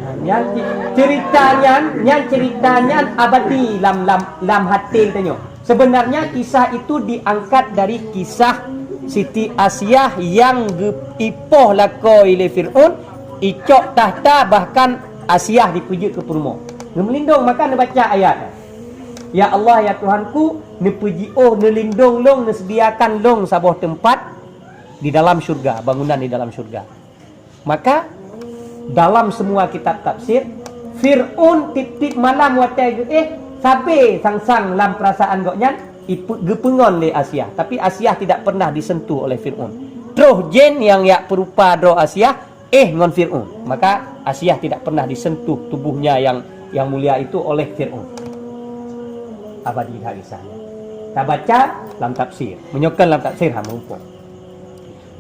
Ah, nyan ce-, cerita nyan, nyan cerita nyan abadi lam, lam, lam hati tanyoe. Sebenarnya kisah itu diangkat dari kisah Siti Asiah nyang geuipoh lakoe lé Fir'aun, icok takhta, bahkan Asiah dipeujeuet keu peurumoh. Geumeulindong, maka neubaca ayat, "Ya Allah, ya Tuhanku, neupeujiôh, neulindong lôn, neuseudiakan lôn saboh teumpat di dalam syurga, bangunan di dalam syurga." Maka dalam semua kitab tafsir, Fir'aun tieb-tieb malam watée geuéh sabe sang-sang lam peurasaan gobnyan ipe-, geupeungon lé Asiah, tapi Asiah tidak pernah disentuh oleh Fir'aun. Troh jén nyang jak peurupa droe Asiah éh ngon Fir'aun, maka Asiah tidak pernah disentuh tubuhnya yang, yang mulia itu oleh Fir'aun. Abadi that kisah nyan. Tabaca lam tafsir. Meunyoe kon lam tafsir, ha, muphom.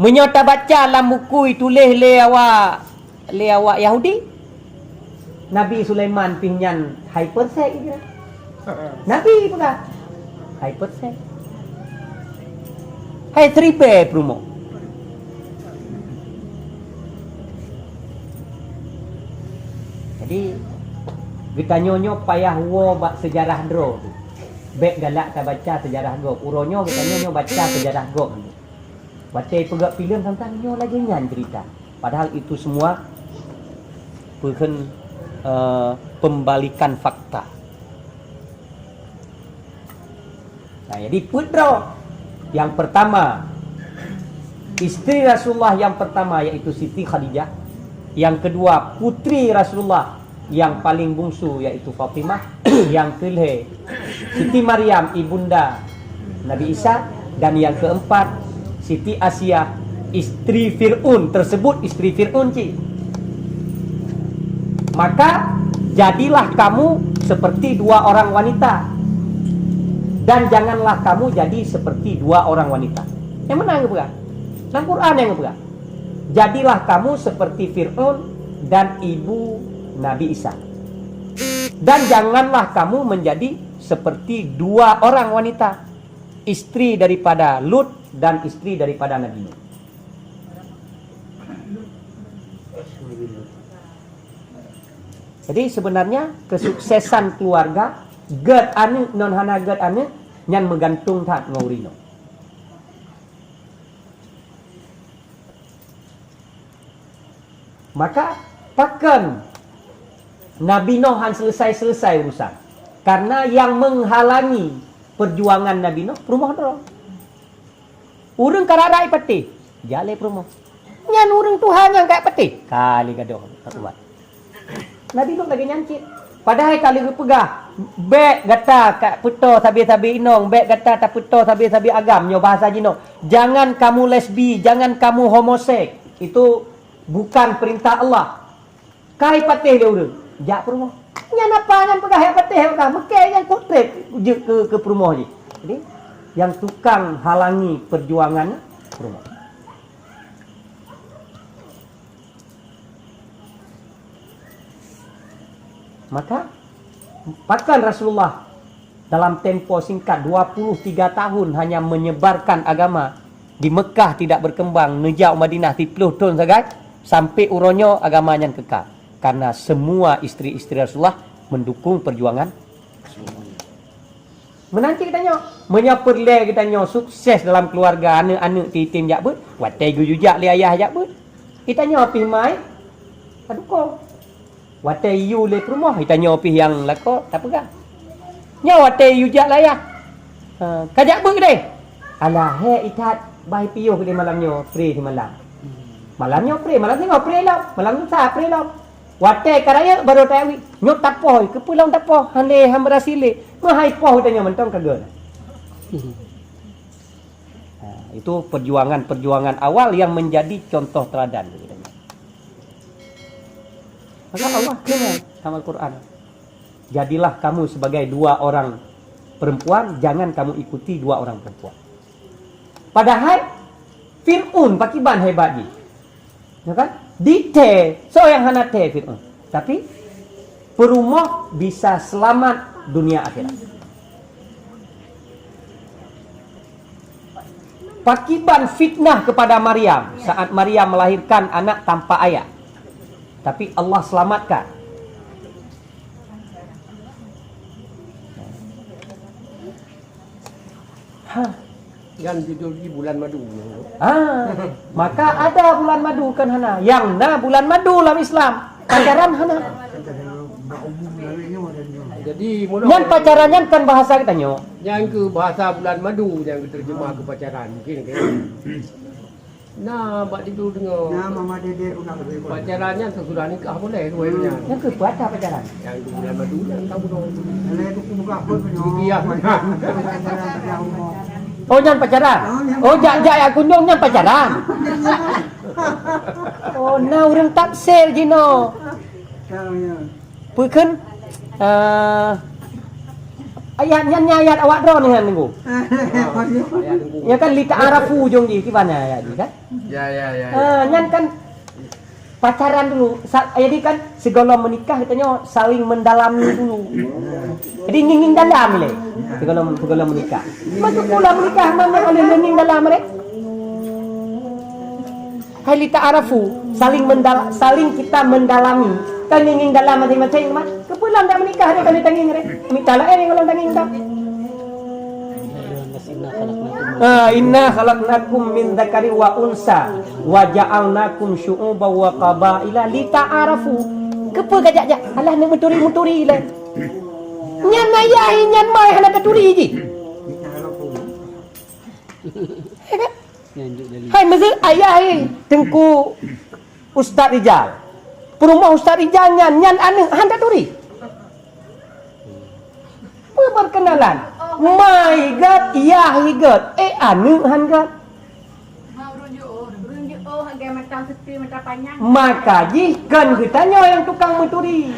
Meunyoe tabaca lam buku ituléh lé awak, lé awak Yahudi, Nabi Sulaiman pih nyan hai persek, kira. Nabi peugah, hai persek. Hai seribée peurumoh. Jadi, geutanyoe nyoe payah woe bak seujarah droe tu. Bék galak tabaca seujarah gob. Uroe nyoe geutanyoe nyoe baca seujarah gob tu. Watée peugah filem teuntang nyoe lagée nyan cerita. Padahal itu semua peukheun, eh, pembalikan fakta. Nah, jadi peuet droe. Yang pertama, istri Rasulullah yang pertama yaitu Siti Khadijah. Yang kedua, putri Rasulullah yang paling bungsu yaitu Fatimah, yang keulhée Siti Maryam ibunda Nabi Isa, dan yang keempat Siti Asiah istri Fir'aun, tersebut istri Fir'aun cit. Maka jadilah kamu seperti dua orang wanita, dan janganlah kamu jadi seperti dua orang wanita. Nyang meunan geupeugah. Lam Quran nyang geupeugah. Jadilah kamu seperti Fir'aun dan ibu Nabi Isa. Dan janganlah kamu menjadi seperti dua orang wanita, istri daripada Lut dan istri daripada Nabi Nuh. Jadi sebenarnya kesuksesan keluarga, gét aneuk non hana gét aneuk, nyan meugantung that ngon ureuëng inong. Maka pakon Nabi Nuh han selesai-selesai urusan? Karena yang menghalangi perjuangan Nabi Nuh peurumoh droe. Ureuëng ka rarai patéh, jak lé peurumoh. Nyan ureuëng tuha nyang ka patéh, ka lé gadôh ubat. Nabi Nuh lagée nyan cit. Padahai ka lheueh geupeugah, "Bék gata ka peutoe sabe-sabe inong, bék gata tapeutoe sabe-sabe agam," nyoe bahasa jinoe. "Jangan kamu lesbi, jangan kamu homoseks." Itu bukan perintah Allah. Ka ipatéh lé ureuëng, jak peurumoh. Nyan apa nyan peugah jak patéh, peugah meukée nyang kok treb jeuet keu, keu peurumoh jih. Jadi, nyang tukang halangi perjuangan peurumoh. Maka, bahkan Rasulullah dalam tempo singkat dua puluh tiga tahun hanya menyebarkan agama. Di Mekah tidak berkembang, neujak u Madinah siplôh thôn sagai, sampai uroe nyoe agama nyan kekal. Karena semua isteri-isteri Rasulullah mendukung perjuangan. Meunan cit geutanyoe. Meunyoe peureulée geutanyoe sukses dalam keuluwarga, aneuëk-aneuëk titem jak beuet, watée geuyue jak lé ayah jak beuet, geutanyoe pih mai padukong. Watée yue lé peurumoh, geutanyoe pih nyang lakoe tapeugah. Nyoe watée yue jak lé ayah, "Ha, ka jak beuet deh?" "Alah, hék that, bah piôh deh malam nyoe, pre simalam." Malam nyoe pre, malam singoh pre lom, malam lusa pre lom. Watée ka rayeuk barô tawi, nyoe tapoh, keupeue lom tapoh, han lé, han beurasi lé. Meuhai poh geutanyoe mantong ka geuh. Ha, itu perjuangan-perjuangan awal yang menjadi contoh teladan bagi kita. Maka Allah firman dalam Al-Quran, "Jadilah kamu sebagai dua orang perempuan, jangan kamu ikuti dua orang perempuan." Padahai Fir'aun pakiban hebat jih. Ya kan? Ditée, soe nyang hana tée Fir'aun. Tapi peurumoh bisa selamat dunia akhirat. Pakiban fitnah kepada Maryam saat Maryam melahirkan anak tanpa ayah. Tapi Allah selamatkan. Ha. Nyan judul jih bulan madu. Ah, maka ada bulan madu kan hana. Yang na bulan madu lam Islam. Pacaran hana. Jadi, nyan pacaran nyan kan bahasa geutanyoe. Nyan keuh bahasa bulan madu nyang geuterjemah keu pacaran. Mungkin kan? Na, bak tidu deungoe. Na, Mama Dedek pun nak lebih kurang. Pacaran nyan sesudah nikah boleh, dua nyan. Nyang keuh peue ata pacaran? Nyang tu bulan madu nyan tahu dong. Kalau itu pun buka pun punya. Rupiah. Oh, nyan pacaran? Oh, nyan. Oh, jak, jak ya kunjung nyan pacaran? Oh, na ureuëng tafsir jinoe. Ya, ya. Peue kheun? Eh, ayat nyan, nyan ayat awak droe nyan, Teungku. Ayat Teungku. Ya kan, li ta'arafu ujong jih, kiban ayat jih kan? Ya, ya, ya, ya. Ah, nyan kan pacaran dulu. Sa-, jadi kan, sigohlom menikah, geutanyoe saling mendalami dulu. Jadi, ngieng-ngieng dalam lé. Sigohlom, sigohlom menikah. Masuk pula menikah, mana boleh ngieng dalam lé? Hai li ta'arafu, saling mendal-, saling kita mendalami. Kan ngieng dalam masing-masing mah. Keupeue lom dak menikah deh, kan tangieng deh. Mita laén nyang lom tangieng dah. Ah, inna khalaqnakum min dzakari wa unsa wa ja'alnakum syu'uban wa qabaila lita'arafu. Keupeue ka jak-jak? Alah, neuk meuturi-meuturi lé. Nyan ayah, nyan mai hana taturi jih. Hai, meuseu ayah, eh, Teungku Ustaz Rijal. Peurumoh Ustaz Rijal nyan, nyan aneuëk han taturi. Peuperkenalan. Mai gét, yah gét, eh, aneuëk han gét. Maka jih kan geutanyoe nyang tukang meuturi.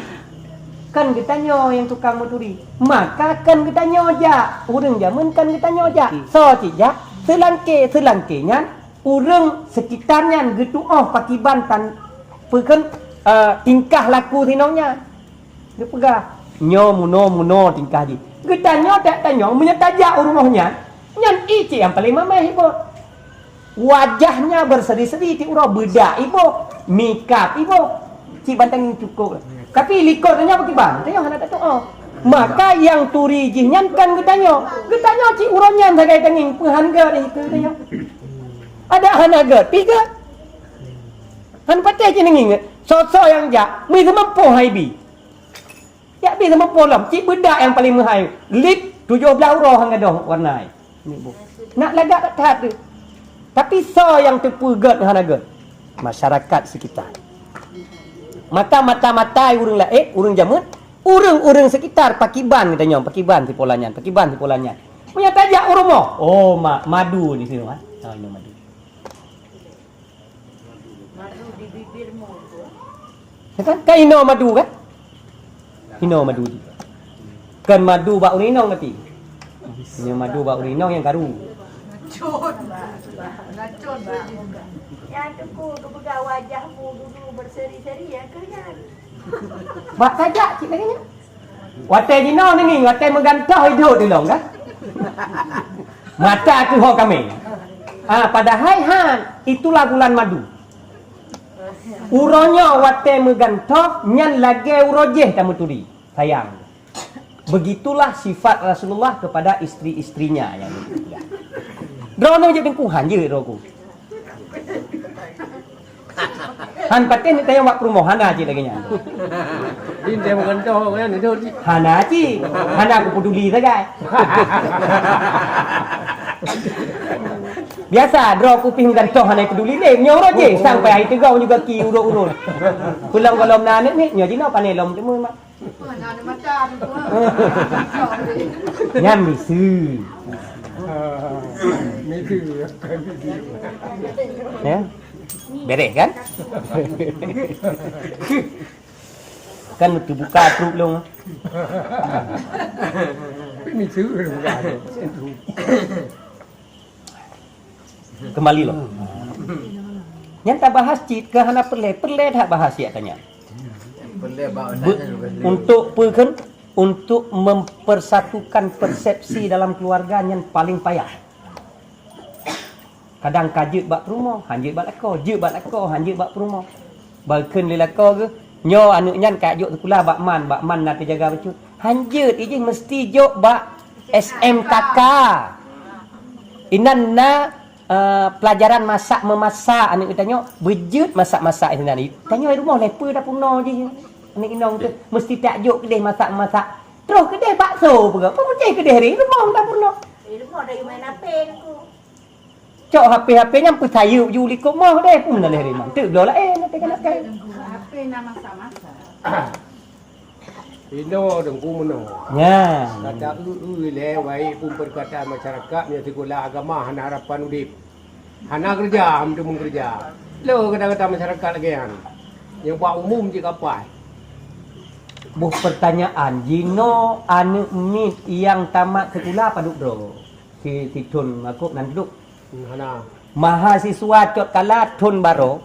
Kan geutanyoe nyang tukang meuturi. Maka kan geutanyoe jak. Ureuëng jameun kan geutanyoe jak. Soe cit jak? Seulangké, seulangké nyan ureuëng sekitar nyan geutuoh pakiban tan peukon, eh, tingkah laku sinong nyan. Geupeugah, "Nyoe munoe-munoe tingkah jih." Geutanyoe tak tanyong, meunyoe tajak u rumoh nyan, nyan i cit nyang paleng mameh iboh. Wajahnya berseri-seri tiep uroe, beudak iboh, makeup iboh. Cit ban tangieng cukôp. Tapi likot nyan pakriban? Tanyoe hana tatuoh. Maka nyang turi jih nyan kan geutanyoe. Geutanyoe cit uroe nyan sagai tangieng, peuhan gét ikeue tanyoe. Adak hana gét, pih gét. Han patéh cit tangieng, soe-soe nyang jak, mi seumeupoh hai bi. Jak bi seumeupoh lom, cit beudak nyang paleng meuhai, lip tujoh blaih uroe han gadôh warna ai. Nak lagak that-that tu. Tapi soe nyang teupeue gét hana gét? Masyarakat sekitar. Maka mata-mata ureuëng laén, ureuëng jameun, ureuëng-ureuëng sekitar pakiban geutanyoe, pakiban sipola nyan, pakiban sipola nyan. Meunyoe tajak u rumoh, oh, ma-, madu di sinoe, ha? Ha, inoe madu. Madu di bibirmu tu. Ya kan? Kan inoe madu kan? Inoe madu jih. Kan madu bak ureuëng inong kati. Inoe madu bak ureuëng inong nyang karu. Racun, bah. Racun, bah. Nyang Teungku geupeugah wajahmu dulu berseri-seri, ya ke nyan? Bak tajak cit lagèe nyan. Watèe jinoe neungieng, watèe meugantoh idop di lôn kan. Mata keuh ho kamé. Ah, padahai han, itulah bulan madu. Uroe nyoe watèe meugantoh nyan lagèe uroe jéh tameuturi. Sayang. Begitulah sifat Rasulullah kepada istri-istrinya yang dimuliakan. Droeneuh jeuet teungku, han jeuet droe ku. Han patéh neutanyong bak peurumoh, hana cit lagèe nyan. Jih teuh meugantoh kan, itu jih. Hana cit. Hana kupeuduli sagai. Biasa, droe ku pih meugantoh hana peuduli lé. Nyoe uroe jéh, sampai hai teugong juga ki urot-urot. Peulom gohlom na aneuk miet, nyoe jinoe pané lom teuma mak. Nyan miseue. Ya? Beres kan? Kan teubuka trup lôn. Miseue buka. Kembali lom. Nyan tabahas cit keu hana peureulèe, peureulèe that bahas siat tanyan. Peureulèe bak Be- untuk peue kheun? Untuk mempersatukan persepsi dalam keluarga nyan paling payah. Kadang ka jeuet bak peurumoh, han jeuet bak lakoe, jeuet bak lakoe, han jeuet bak peurumoh. Bak kheun lé lakoe geuh, nyoe aneuk nyan ka jok sikula bak man, bak man na teujaga bacut. Han jeuet, ijih meusti jok bak S M K K. Inan na, eh, pelajaran masak memasak aneuk geutanyoe, beujeuet masak-masak sinan. Tanyoe di rumoh lé peue dapur noe jih aneuk inong teuh, meusti tajok keudeh masak-masak. Troh keudeh bakso peugah, peumuncéh keudeh ri rumoh dapur noe. Di rumoh dah main H P aku. Cok H P-H P nyan peusayeup ju likot moh deh, pun na lé rimang. Teuk bloe laén, na teuka nakal. H P na masa-masa. Inoe Teungku meunoe. Nya. Kata eu-eu lé, wai pun perkataan masyarakat, meunyoe sikula agama hana harapan udép. Hana keureuja, hana keureuja. Lo kata-kata masyarakat lagèe nyan. Nyang bak umum cit kapai. Boh pertanyaan, jinoe aneuk miet nyang tamat sikula padub droe? Si, si thon makub nan duek. Hmm, hana. Mahasiswa cot kala thon baroe,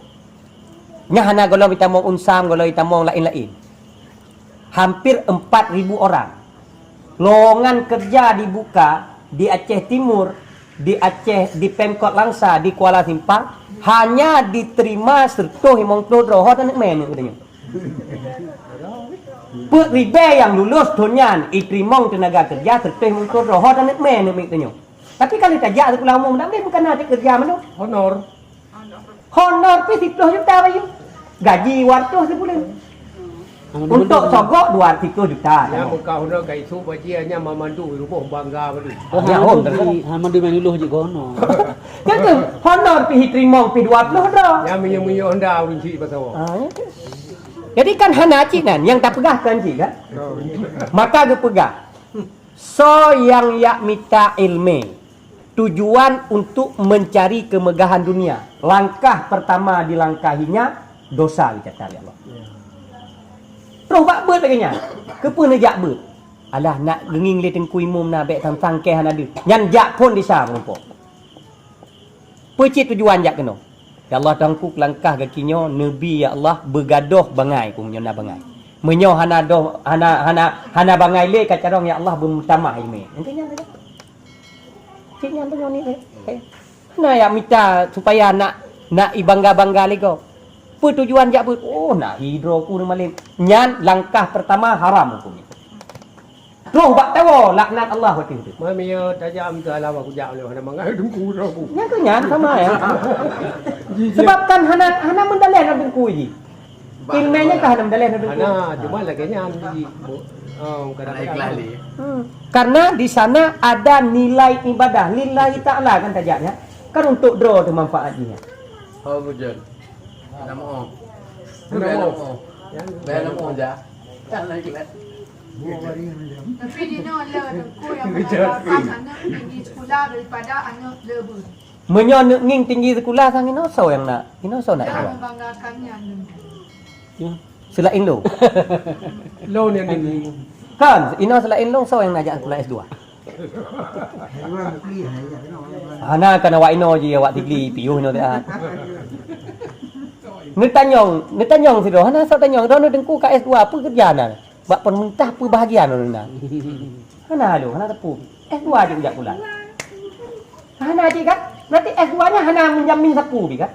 nyan hana gohlom itamong UNSAM, gohlom itamong laén-laén. Hampir empat ribu orang. Lowongan kerja dibuka di Aceh Timur, di Aceh, di Pemkot Langsa, di Kuala Simpang, hanya diterima seratus limong puluh droe, ho taneuk mé aneuk geutanyoe. Peuet ribèe nyang lulus thon nyan, iteurimong teunaga keureuja seratus limong puluh droe, ho taneuk mé aneuk miet tanyoe. Tapi kalau tajak sikula umum, dak boleh bukan na keureuja mandum. Honor. Honor pih siplôh juta bayeue. Gaji dua ratus sibuleuen. Untuk sogok dua ratus juta. Ya, bukan honor ka isuk baji hanya mamandu rumoh bangga baru. Oh, ya, honor. Hana mandum nyang lulus jih honor. Kan tu, honor pih iteurimong pih dua puluh droe. Ya, minyeuk-minyeuk Honda ureueng cit pasoe. Ah, ya tu. Jadi kan hana cit nan, nyang tapeugah kan cit kan? Oh. Maka geupeugah, soe nyang jak mita ileumèe, tujuan untuk mencari kemegahan dunia, langkah pertama dilangkahinya, dosa dicatat lé Allah. Troh bak beuet lagèe nyan, keupeue neujak beuet? Alah, nak geungieng lé Teungku Imum na, bèk sang-sang kèe hana deuh. Nyan jak phôn desya meurumpok. Peue cit tujuan jak keunoe? Ya Allah, Teungku, langkah gaki nyoe neubi, ya Allah, beugadôh bangai, keu meunyoe na bangai. Meunyoe hana doh, hana, hana, hana bangai lé ka carông, ya Allah, beumeutamah ileumèe. Engkau nyan saja. Cit nyan tanyoe ni, eh. Eh. Hana jak mita supaya nak, nak ibangga-bangga lé gob. Peue tujuan jak beuet? Oh, nak hi droe ku neumalém. Nyan langkah pertama haram huköm nyan. Troh bak tawoe, laknat Allah watèe tu. Mami, ya, tajam tu alam aku jak lé hana mangat Teungku droe ku. Nyan tu nyan sama ya. Jijak. Sebab kan hana, hana meudaleh ngon Teungku jih. Ileumèe nyan kan hana meudaleh ngon Teungku. Hana, cuma lagèe nyan di, oh, kadang-kadang. Hana ikhlas lé. Hmm. Karena di sana ada nilai ibadah lillahi ta'ala kan tajak nyan. Kan untuk droe tu manfaat jih nyan. Oh, betul. Nama oh. Nama oh. Nama oh. Nama oh, ja. Kan lagi lah. Tapi di nyoe le Teungku nyang mengandalkan aneuk tinggi sekolah daripada aneuk le beuet. Meunyoe aneuk ngieng tinggi sekolah sang inoe, soe nyang nak? Inoe soe nak? Nyang membanggakan nyan Teungku. Ya. Selain lôn. Lôn nyang tinggi. Kan, inoe selain lôn, soe nyang nak jak sekolah S dua? Hana kan awak inoe jih, awak tinggi, piôh inoe teuh. Neutanyong, neutanyong sidroe, hana soe tanyong, droeneuh teungku ka S dua, peue keureuja na? Bak pemerintah peue bahagian droeneuh na? Hana lôn, hana teupeu. S dua jeuet jak pula. Hana jih kan? Berarti S dua nyan hana menjamin sapeue pih kan?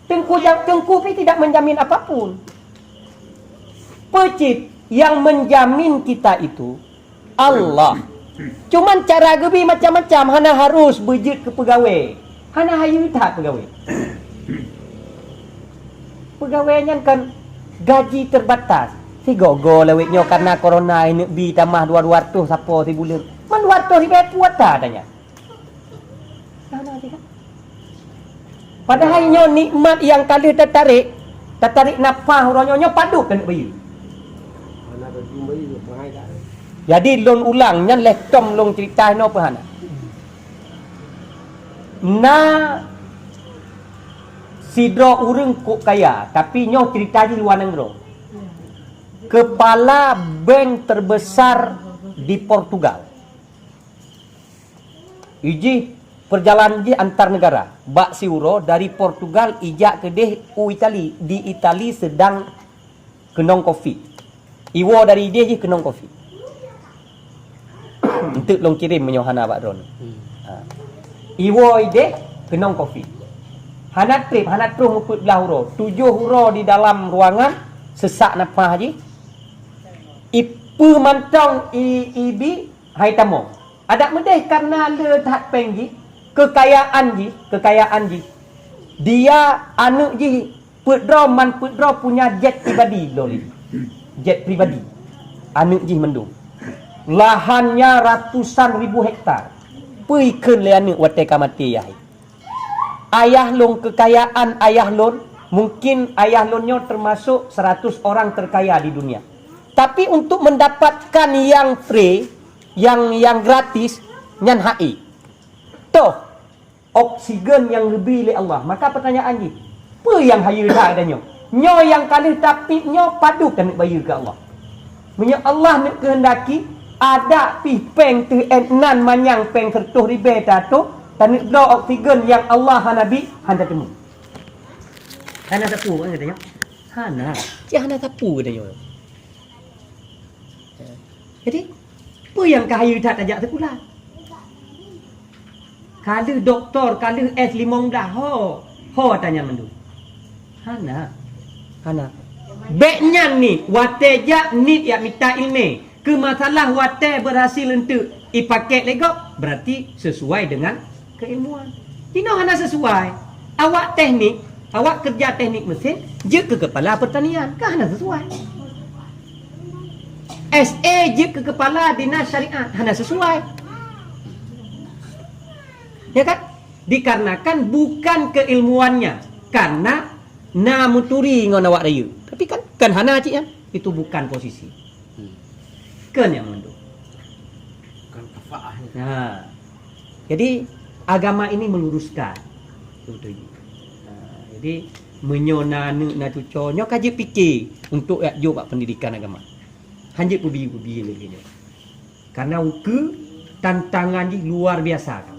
Teungku ja-, teungku pih tidak menjamin apapun. Peucit yang menjamin kita itu Allah. Cuman cara geubi macam-macam, hana harus beujeuet keu peugawée. Hana hayeue that peugawée. Peugawée nyan kan gaji terbatas. Sigoe-goe lawét nyoe karena corona, neubi tamah dua, dua ratus sapo sibuleuen. Man dua ratus ribée kuota tanya. Padahai nyoe nikmat nyang ka lheueh tatarék, tatarék nafah uroe nyoe, nyoe padub taneuk bayeue. Jadi lôn ulang nyan lheueh tom lôn cerita inoe peuhana. Na sidroe ureuëng kok kaya, tapi nyoe cerita jih luwa nanggroe. Kepala bank terbesar di Portugal. Ijih perjalanan jih antar negara. Bak siuroe dari Portugal ijak keudeh u Itali. Di Itali sedang keunong covid. Iwoe dari ideh jih keunong covid. Enteuk lôn kirém meunyoe hana bak droeneuh. Ha. Iwoe ideh keunong covid. Hana treb, hana troh meupeuet blaih uroe. Tujoh uroe di dalam ruangan, sesak nafah jih. Ipeue mantong i, ibi hai tamong. Adak meudeh karena le that péng jih, keukayaan jih, keukayaan jih. Dia aneuk jih peuet droe, man peuet droe punya jet pribadi lom. Jet pribadi. Aneuk jih mandum. Lahannya ratusan ribu hektar. Peue ikheun lé aneuk watée ka maté yah. Ayah lôn, keukayaan ayah lôn, mungkin ayah lôn nyoe termasuk seratus orang terkaya di dunia. Tapi untuk mendapatkan yang free, yang, yang gratis, nyan hak ék. Toh, oksigen nyang geubri lé Allah. Maka pertanyaan jih, peue nyang hayeue that geutanyoe? Nyoe nyang ka lheueh tapiep nyoe padub taneuk bayeue keu Allah. Meunyoe Allah neuk keuheundaki, adak pih péng teuh ét nan manyang péng seureutôh ribée tatoh, taneuk bloe oksigen nyang Allah hana bi, hana teumé. Hana sapeue kan geutanyoe? Hana. Cit hana sapeue geutanyoe. Jadi, peue nyang ka hayeue that tajak sikula? Ka lheueh doktor, ka lheueh S limong blaih, ho, ho ata nyan mandum. Hana. Hana. Bék nyan nit, watée jak nit jak mita iéleumé. Keu masalah watée beurhasil eunteuk ipakék lé gob, berarti sesuai dengan keilmuan. Jinoe hana sesuai. Awak teknik, awak keureuja teknik mesin, jeuet keu keupala peurtanian, kan hana sesuai. S A jeuet keu keupala dinas syariat, hana sesuai. Ya kan? Dikarenakan bukan keilmuannya, karena na meuturi ngon awak rayeuk. Tapi kan, kan hana cit nyan. Itu bukan posisi. Hmm. Kan nyang mandum. Bukan kafaah, ya. Nah, jadi agama ini meluruskan. Betul. Nah, jadi meunyoe na aneuk na cuco, nyoe ka jeuet pike untuk jak jok bak pendidikan agama. Hanjeuet peubi-peubi lagée nyoe. Karena ukeue tantangan jih luar biasa.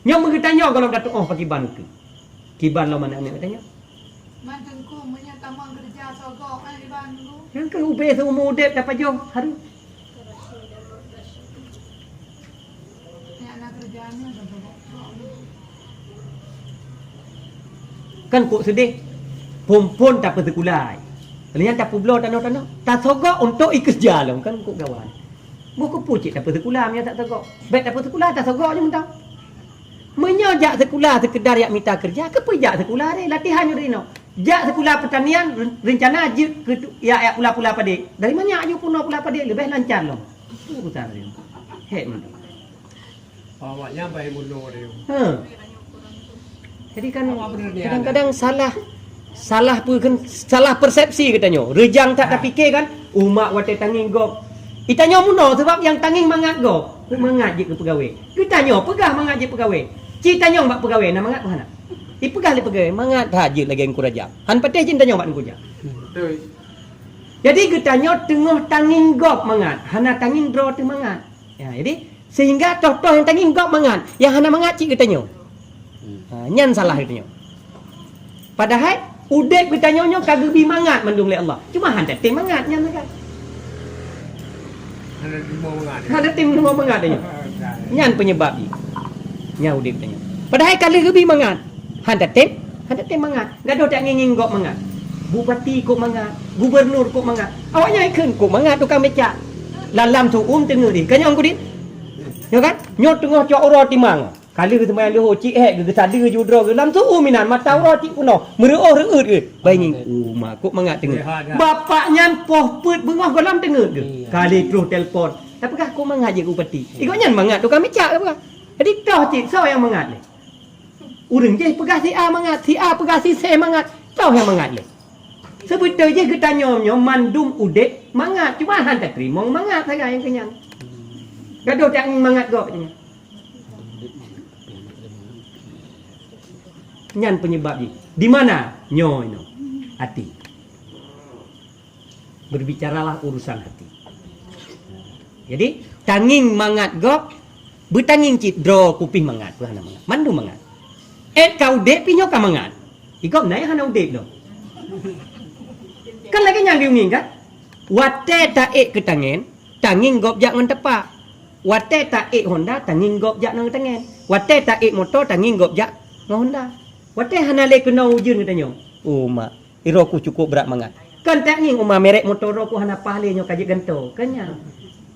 Nyoe meugeutanyoe gohlom tatuoh pakiban ukeue. Kiban lom aneuk-aneuk geutanyoe. Man Teungku, meunyoe tamong keureuja sogok, eh, kiban Teungku? Nyang keuh ubé seumur udeb tapajoh hareuem. Nyak na keureuja nyoe dah sogok. Kan kok seudeh, phon-phon tapeuseukula. Lheueh nyan tapeubloe tanoh-tanoh, tasogok untuk ikeureuja lom, kan kok gawan. Boh keupeue cit tapeuseukula meunyoe tak sogok. Bék tapeuseukula, tasogok je mantong. Meunyoe jak seukula seukeudar jak mita keureuja, keupeue jak seukula deh? Latihan nyoe inoe. Jak seukula peurtanian, ren-, reuncana jeuet keu tu-, jak, jak pula-pula padé. Dari manyak aju peunoh pula padé, leubeh lancar lom. Itu urusan dia. Hek mantong. Awaknyan bai mulo dia. Ha. Jadi kan kadang-kadang salah, salah pe-, salah persepsi geutanyoe. Reujang that tapike kan, umak watée tangieng gob. Itanyoe munoe sebab nyang tangieng mangat gob. Mangat jeuet keu peugawée. Geutanyoe peugah mangat jeuet peugawée. Ci tanyong bak peugawée na mangat peu hana? Ipeugah lé peugawée, mangat that jeuet lagée Teungku Rajab. Han patéh jih tanyong bak Teungku Rajab. Betul. Jadi geutanyoe teungoh tangieng gob mangat, hana tangieng droe teuh mangat. Ya, jadi sehingga toh-toh nyang tangieng gob mangat, nyang hana mangat cit geutanyoe. Hmm. Ha, nyan salah geutanyoe. Padahai udeb geutanyoe nyoe ka geubri mangat mandum lé Allah. Cuma han tatem mangat nyan sagai. Hana teurimong mangat. Hana teurimong mangat nyoe. Nyan penyebab jih. Nyan udeb tanyoe. Padahai ka lheueh geubri mangat. Han tatem, han tatem mangat. Gadoh tangieng-ngieng gob mangat. Bupati kok mangat, gubernur kok mangat. Awaknyan kheun kok mangat tukang becak. Lam, lam su'um teungeut deh. Ka nyoe Angku Din? Nyoe kan? Nyoe teungoh cok uroe timang. Ka lheueh seumayang leuhô cit hék geusadeue ju droe geuh lam su'um inan mata uroe cit peunoh. Meureuôh reuôt geuh. Bai ngieng uma kok mangat teungeut. Bapak nyan poh peuet beungoh gohlom teungeut geuh. Ka lheueh troh telepon. Tapeugah kok mangat jeuet keu bupati. Igoe nyan mangat tukang becak ka peugah. Jadi toh cit soe nyang mangat lé? Ureueng jih peugah si A mangat, si A peugah si C mangat, toh nyang mangat lé? Seubeutôi jih geutanyoe nyoe mandum udeb mangat, cuma han tateurimong mangat sagai nyang keu nyan. Gadoh tangieng mangat gob nyan. Nyan penyebab jih. Di mana? Nyoe inoe. Até. Berbicaralah urusan hati. Jadi, tangieng mangat gob, beutangieng cit droe kupih mangat, peue hana mangat. Mandum mangat. Ék ka udeb pih nyoe ka mangat. Igob na nyang hana udeb lom. Kan lagée nyan geuyue ngieng kan? Watée taék keu tangen, tangieng gob jak ngon tapak. Watée taék honda, tangieng gob jak ngon tangen. Watée taék moto, tangieng gob jak ngon honda. Watée hana lé keunoe ujeuen geutanyoe. Oh mak, Iroe ku cukôp brat mangat. Kon tangieng uma merek moto droe ku hana paih lé nyoe ka jeuet gantoe. Kon nyan.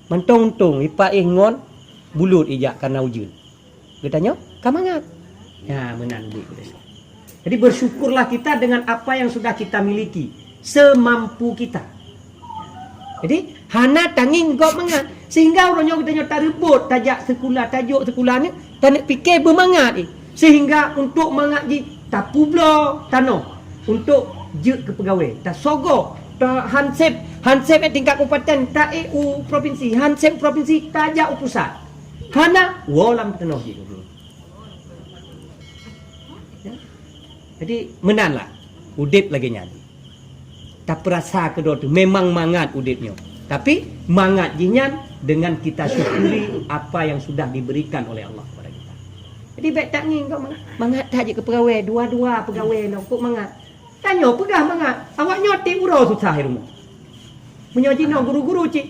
Mantong untông ipak éh ngon bulut ijak kareuna ujeuen. Geutanyoe ka mangat. Ya, meunan buet geutanyoe. Jadi bersyukurlah kita dengan apa yang sudah kita miliki, semampu kita. Jadi, hana tangieng gob mangat. Sehingga uroe nyoe geutanyoe tareubot, tajak seukula, tajok seukula ni, taneuk pike beumangat jih. Sehingga untuk mangat jih tapubloe tanoh untuk jeuet keu peugawée. Tasogok, ta-, hanseb, hanseb tingkat kabupaten, taék u provinsi, hanseb u provinsi, tajak u pusat. Hana, woe lam tanoh jih. Ya. Jadi, meunan lah udeb lagée nyan. Tapeurasa keudroe teuh memang mangat udeb nyoe. Tapi mangat jih nyan dengan kita syukuri apa yang sudah diberikan oleh Allah kepada kita. Jadi bék tangieng kok mangat, mangat that jeuet keu peugawée, dua-dua peugawée lom kok mangat. Tanyoe peugah mangat, awak nyoe tieb uroe susah i rumoh. Meunyoe jinoe guru-guru cit,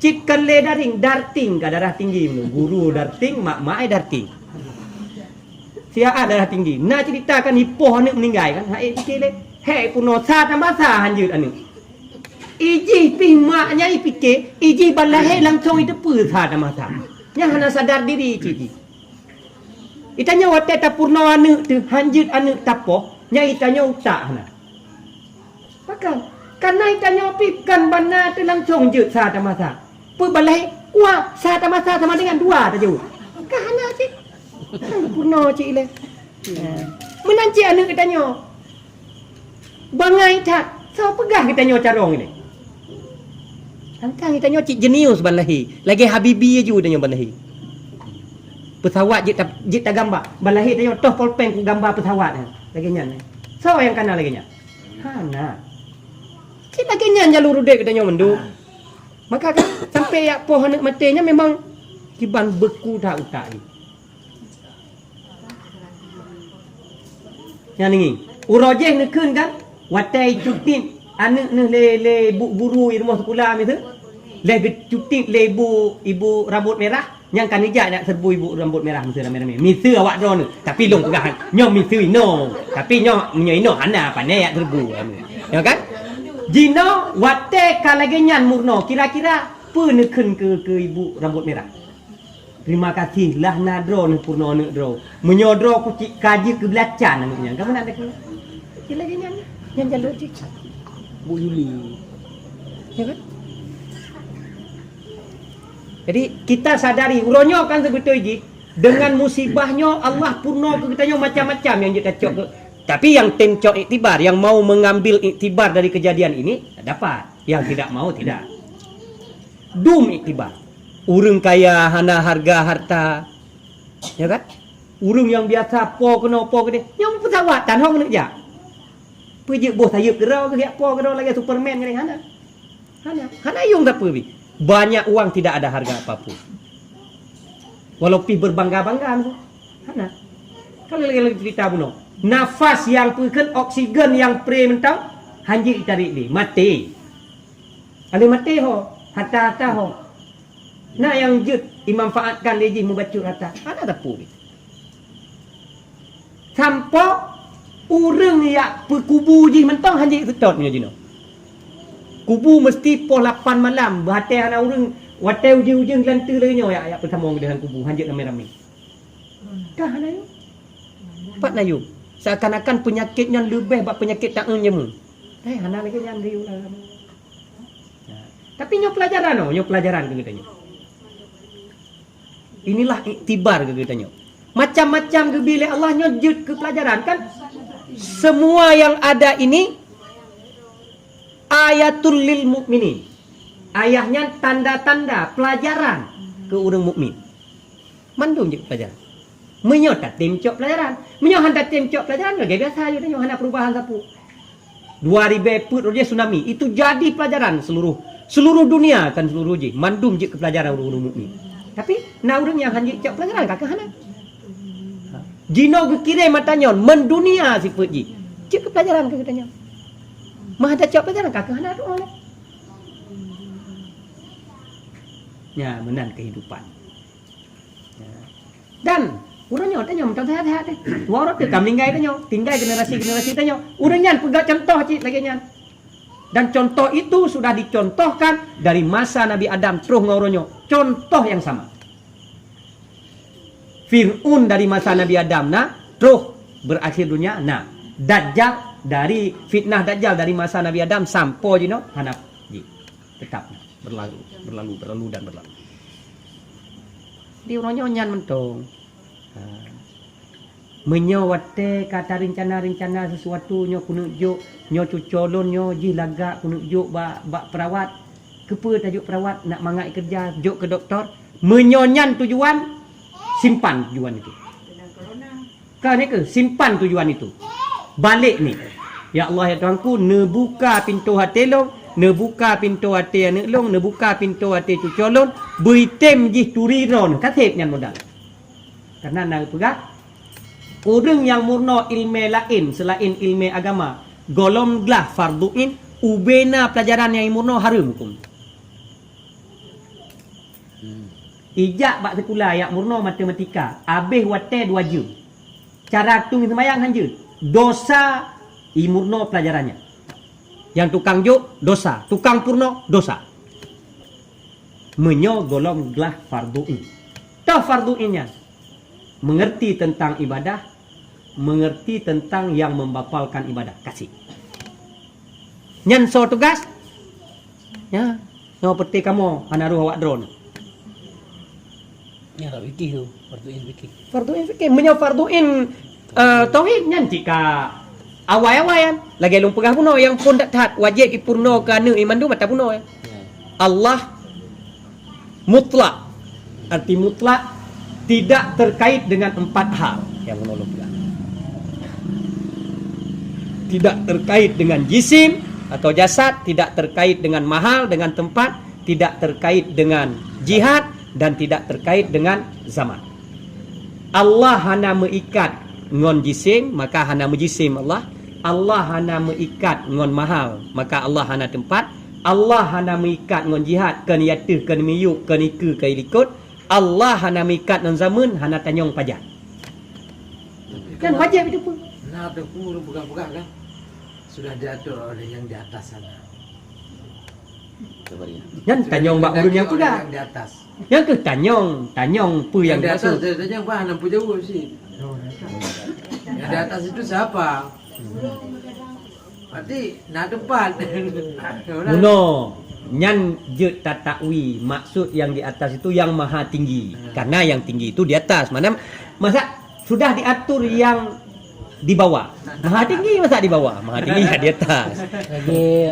cit kon lé daring, darting ka darah tinggi meunyoe. Guru darting, mak-mak darting. Siat darah tinggi. Na cerita kan ipoh aneuk meuninggai kan, hai pike lé. Hék peunoh sa tambah sa hanjeuet aneuk. Ijih pih mak nyang ipike, ijih ban lahé langsong iteupeue sa tambah sa. Nyan hana sadar diri cit jih. Itanyoe watée tapeurunoe aneuk teuh hanjeuet aneuk tapoh, nyan itanyoe utak hana. Pakon? Kareuna itanyoe pih kon ban na teuh langsong jeuet sa tambah sa. Peue ban lahé, kuah sa tambah sa sama dengan dua tajaweueb. Ka hana cit. Kan peurunoe cit ilée. Meunan cit aneuk geutanyoe. Bangai that, soe peugah geutanyoe carông ilée? Tantang geutanyoe cit jenius ban lahé, lagée Habibie aju tanyoe ban lahé. Peusawat jeuet ta-, jeuet tagambak, ban lahé tanyoe toh polpeng keu gamba peusawat nyan. Lagée nyan. Soe nyang kana lagée nyan? Hana. Cit lagée nyan jalur udeb geutanyoe mandum. Maka kan sampai jak poh aneuk maté nyan memang kiban beuku that utak jih. Nyan ngieng. Uroe jih neukheun kan, watée cutit aneuk neuh lé, lé ibu guru i rumoh sikula miseue. Lé geucutit lé ibu, ibu rambot merah, nyan ka neujak jak serbu ibu rambot merah miseue ramé-ramé. Miseue awak droeneuh, tapi lôn peugah nyoe miseue inoe. Tapi nyoe meunyoe inoe hana pané jak serbu. Nyoe kan? Jinoe watée ka lagée nyan meurunoe, kira-kira peue neukheun keu, keu ibu rambot merah? Terima kasih lah na droeneuh peurunoe aneuk droe. Meunyoe droe ku cit ka jeuet keu beulacan aneuk nyan, ka meunan takheun. Cit lagée nyan, nyan jalur cit. Bu Yuli. Ya kan? Jadi, kita sadari, uroe nyoe kan seubeutôi jih, dengan musibah nyoe Allah peurunoe keu geutanyoe macam-macam nyang jeuet tacok keu. Tapi yang tem cok iktibar, yang mau mengambil iktibar dari kejadian ini, dapat. Yang tidak mau, tidak. Dum iktibar. Ureuëng kaya hana harga harta. Ya kan? Ureuëng nyang biasa po keunoe po keudeh. Nyang peusawat tan hong neuk jak. Peujeuet boh sayeuep keudroe keu jak po keudroe lagée Superman keudeh hana. Hana. Hana yueng sapeue pih. Banyak uang tidak ada harga apapun. Walau pih berbangga-bangga tu. Hana. Kalau lagi-lagi cerita bunoe. Nafas nyang peukheun oksigen nyang pre mantong, hanjeuet jitarék lé, maté. Alèh maté ho, hata-hata ho. Na nyang jeuet imanfaatkan lé jih mubacut hata. Hana teupeu lé. Sampoe ureueng jak peukubu jih mantong hanjeuet seutôt nyoe jinoe. Kubu meusti poh lapan malam, beuaté hana ureueng, watèe ujeuen-ujeuen geulanteue lagèe nyoe jak, jak peutamong di dalam kubu, hanjeuet ramé-ramé. Ka hana yum. Pat na yum. Seakan-akan peunyakét nyan leubeh bak peunyakét taeun jameun. Eh, hana lagèe nyan geuyue lah. Nah, tapi nyoe pelajaran, oh, nyoe pelajaran keu geutanyoe. Inilah iktibar keu geutanyoe. Macam-macam geubi lé Allah nyoe jeuet keu pelajaran, kan? Semua yang ada ini ayatul lil mukminin. Ayat nyan tanda-tanda pelajaran keu ureueng mukmin. Mandum jeuet pelajaran. Meunyoe tatem cok pelajaran. Meunyoe han tatem cok pelajaran, lagèe biasa je tanyoe, hana perubahan sapeue. Dua ribèe peuet roh jih tsunami, itu jadi pelajaran seluruh, seluruh dunia, kan seluruh jih. Mandum jeuet keu pelajaran ureueng-ureueng mukmin. Tapi na ureueng nyang han jeuet cok pelajaran, ka keuh hana. Jinoe geukirém ata nyoe, mendunia sifeuet jih. Jeuet keu pelajaran keu geutanyoe. Meuhan tacok pelajaran, ka keuh hana doa lé. Nya, meunan kehidupan. Ya. Dan uroe nyoe tanyoe mantong seuhat-seuhat deh. Dua uroe teuh ka meuninggai tanyoe, tinggai generasi-generasi tanyoe. Ureueng nyan peugah contoh cit lagèe nyan. Dan contoh itu sudah dicontohkan dari masa Nabi Adam troh ngon uroe nyoe. Contoh yang sama. Fir'aun dari masa Nabi Adam na, troh berakhir dunia na. Dajjal dari, fitnah Dajjal dari masa Nabi Adam sampoe jinoe hana jih. Tetap berlalu, berlalu, berlalu dan berlalu. Di uroe nyoe nyan mantong. Ha. Meunyoe watèe ka tarencana-rencana sesuatu nyoe keuneuk jok, nyoe cuco lôn nyoe jih lagak keuneuk jok bak, bak perawat, keupeue tajok perawat, nak mangat keureuja, jok keu doktor? Meunyoe nyan tujuan, simpan tujuan itu. Ka nyoe keuh, simpan tujuan itu. Balek ni. Ya Allah, ya Tuhanku, neubuka pintoe até lôn, neubuka pintoe até aneuk lôn, neubuka pintoe até cuco lôn, beuitem jih turi droeneuh, ka sép nyan modal. Karena na geupeugah, ureueng nyang meurunoe ileumèe laén seulaén ileumèe agama, gohlom glah fardhu ain, ubena pelajaran nyang imeurunoe hareuem huköm. Ijak bak sikula jak meurunoe matematika, abéh watèe dua jeuem. Cara tueng seumayang hanjeuet, dosa imeurunoe pelajaran nyan. Nyang tukang jok, dosa. Tukang peurunoe, dosa. Meunyoe gohlom glah fardhu ain. Toh fardhu ain nyan? Mengerti tentang ibadah, mengerti tentang yang membatalkan ibadah. Ka sép. Nyan soe tugas? Ya, nyoe peuté kamoe hana roh awak droeneuh. Nyan dak fikih tu, fardhu ain fikih. Fardhu ain fikih. Meunyoe fardhu ain, eh, tauhid nyan cit ka awai-awai kan. Lagèe lôn peugah bunoe nyang phôn that-that wajéb ipeurunoe keu aneuk mandum ata bunoe. Ya. Allah mutlak. Arti mutlak, tidak terkait dengan empat hal nyang bunoe lôn peugah. Tidak terkait dengan jisim atau jasad, tidak terkait dengan mahal, dengan tempat, tidak terkait dengan jihad, dan tidak terkait dengan zaman. Allah hana meuikat ngon jisim, maka hana meujisim Allah. Allah hana meuikat ngon mahal, maka Allah hana teumpat. Allah hana meuikat ngon jihad, kon i ateueh, kon i miyueb, kon i keue, kon i likot. Allah hana meuikat ngon zameun, hana tanyong pajan. Tapi kan kalau wajéb itu pun. Nah, tu pun ureueng peugah-peugah kan sudah diatur oleh yang di atas sana. Nyan tanyong bak ureueng nyang peugah. Yang di atas. Nyang keuh tanyong, tanyong peue nyang dimaksud. Yang di atas, tanyong bah, hana peujaweueb sih. Yang di atas itu siapa? Berarti na teumpat. Bunoe, nyan jeuet tatakwil, maksud yang di atas itu yang maha tinggi. Hmm. Karena yang tinggi itu di atas. Mana masa sudah diatur yang di bawah. Maha tinggi masa di bawah, maha tinggi ya di atas. Lagèe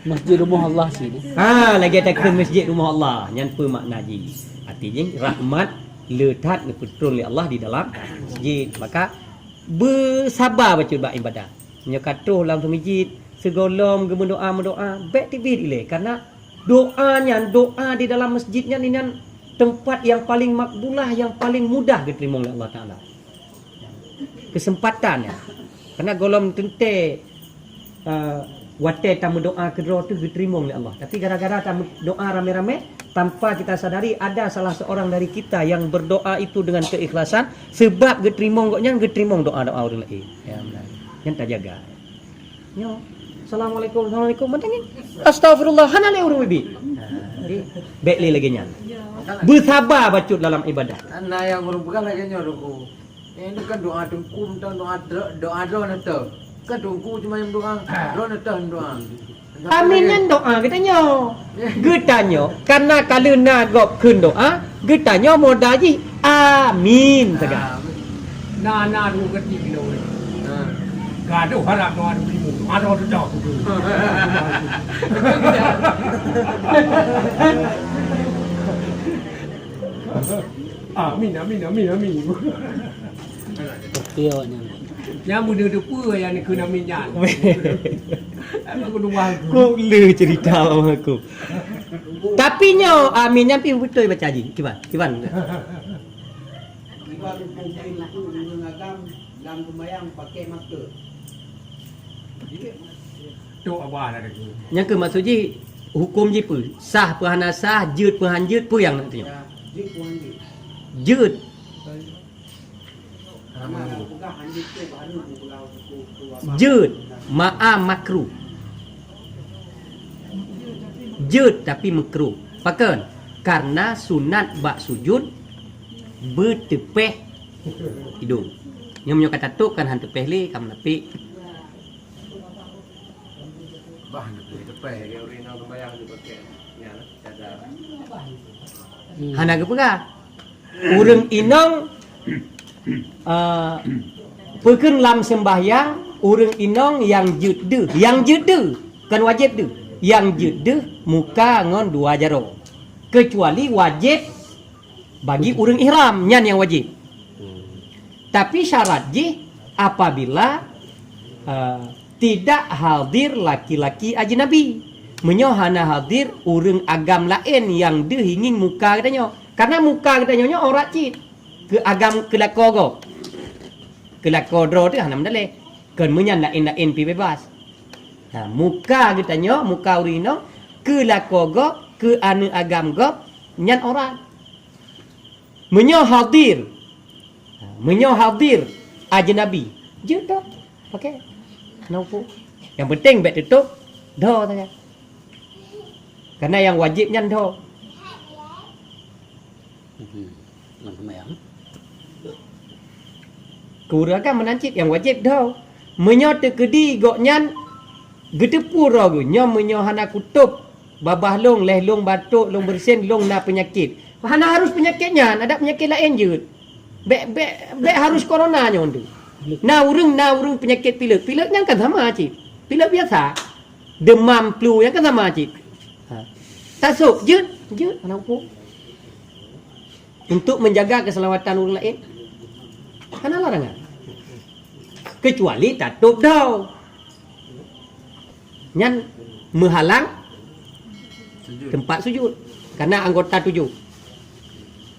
masjid rumoh Allah sih. Ha, lagèe takheun masjid rumoh Allah. Nyan peue makna jih? Arti jih rahmat le that neupeutron lé Allah di dalam masjid. Maka beusaba bacut bak ibadah. Meunyoe ka troh lam seumeujid, sigohlom geumeudoa-meudoa, bèk teubiet ilèe, karena doa nyan, doa di dalam masjid nyan, nyan teumpat nyang paleng makbulah, nyang paleng mudah geuteurimong lé Allah Taala. Kesempatan, ya. Karena gohlom teuntée, eh, watée tameudoa keudroe teuh geuteurimong lé Allah. Tapi gara-gara tameudoa ramé-ramé, tanpa kita sadari ada salah seorang dari kita yang berdoa itu dengan keikhlasan, sebab geuteurimong gobnyan geuteurimong doa-doa ureuëng laén. Ya, benar. Nyan tajaga. Nyoe, "Assalamualaikum, assalamualaikum." Mantong nyan, "Astagfirullah," hana lé ureuëng bibi. Nah, jadi, bék lé lagée nyan. Beusaba bacut dalam ibadah. Kan na nyang ureuëng peugah lagée nyoe, Teungku. Eh, ini kan doa Teungku, teuntang doa dro-, doa droeneuh teuh. Kan Teungku cuma nyang doa, droeneuh teuh doa. Amin nyan doa geutanyoe. Geutanyoe, karena ka lheueh na gob kheun doa, geutanyoe modal jih, "Amin," sagai. Amin. Na, na dua keutik keunoe. Ha. Gadoh harap doa dua ribu. Ada tu dah. Amin, amin, amin, amin. Oke, awak nyan. Nyang beuna teupeue nyang neukheun amin nyan. Aku keudua. Kok le cerita abang aku. Tapi nyoe amin nyan pih beutôi baca jih. Kiban, kiban. Kiban huköm ureuëng agam lam seumayang pakai masker. Tok Abah dah kata. Nyang keu maksud jih huköm jih peue? Sah peue hana sah, jeuet peue han jeuet, peue nyang nak tanyong? Ya, jeuet peue han jeuet. Jeuet. Jeuet, ma'a makruh. Jeuet tapi makruh. Pakon? Karena sunat bak sujud beuteupeh idong. Nyoe meunyoe ka tatôb kan han teupeh lé, ka meunapék. Bah, teupeh, ya, ureuëng inong sembahyang di pakai. Ya, cadar. Hmm. Hana geupeugah. Ureuëng inong, eh, peukheun lam sembahyang, ureuëng inong nyang jeuet deuh, nyang jeuet deuh, kon wajéb deuh. Nyang jeuet deuh muka ngon dua jaroe. Keucuali wajéb bagi ureuëng ihram, nyan nyang wajéb. Tapi syarat jih apabila, eh, tidak hadir laki-laki ajnabi. Meunyoe hana hadir ureuëng agam laén nyang deuh ngieng muka geutanyoe. Karena muka geutanyoe nyoe aurat cit. Keu agam keu lakoe gob. Keu lakoe droe teuh hana meudaleh. Kon meunyan laén-laén pih bebas. Ha, muka geutanyoe, muka ureuëng inong, keu lakoe gob, keu aneuëk agam gob, nyan aurat. Meunyoe hadir, ha, meunyoe hadir ajnabi, jeuet dhoe. Oke. Hana peue. Nyang penting bék tutôb dhoe saja. Karena nyang wajéb nyan dhoe. Hmm. Lam seumayang. Keu ureuëng agam meunan cit nyang wajéb dhoe. Meunyoe teukeudi gobnyan geuteupeue droe geuh, nyoe meunyoe hana kutôb babah lôn, lheueh lôn batuk, lôn beureusen, lôn na peunyakét. Hana harus peunyakét nyan, adak peunyakét laén jeuet. Bék, bék, bék harus corona nyoe tu. Na ureuëng, na ureuëng peunyakét pilek. Pilek nyan kan sama cit. Pilek biasa. Demam, flu nyan kan sama cit. Ha. Tasôk, jeuet, jeuet, hana peue. Untuk menjaga keselamatan ureuëng laén, hana larangan. Kecuali tatôb dhoe. Nyan meuhalang teumpat sujud. Karena anggota tujoh.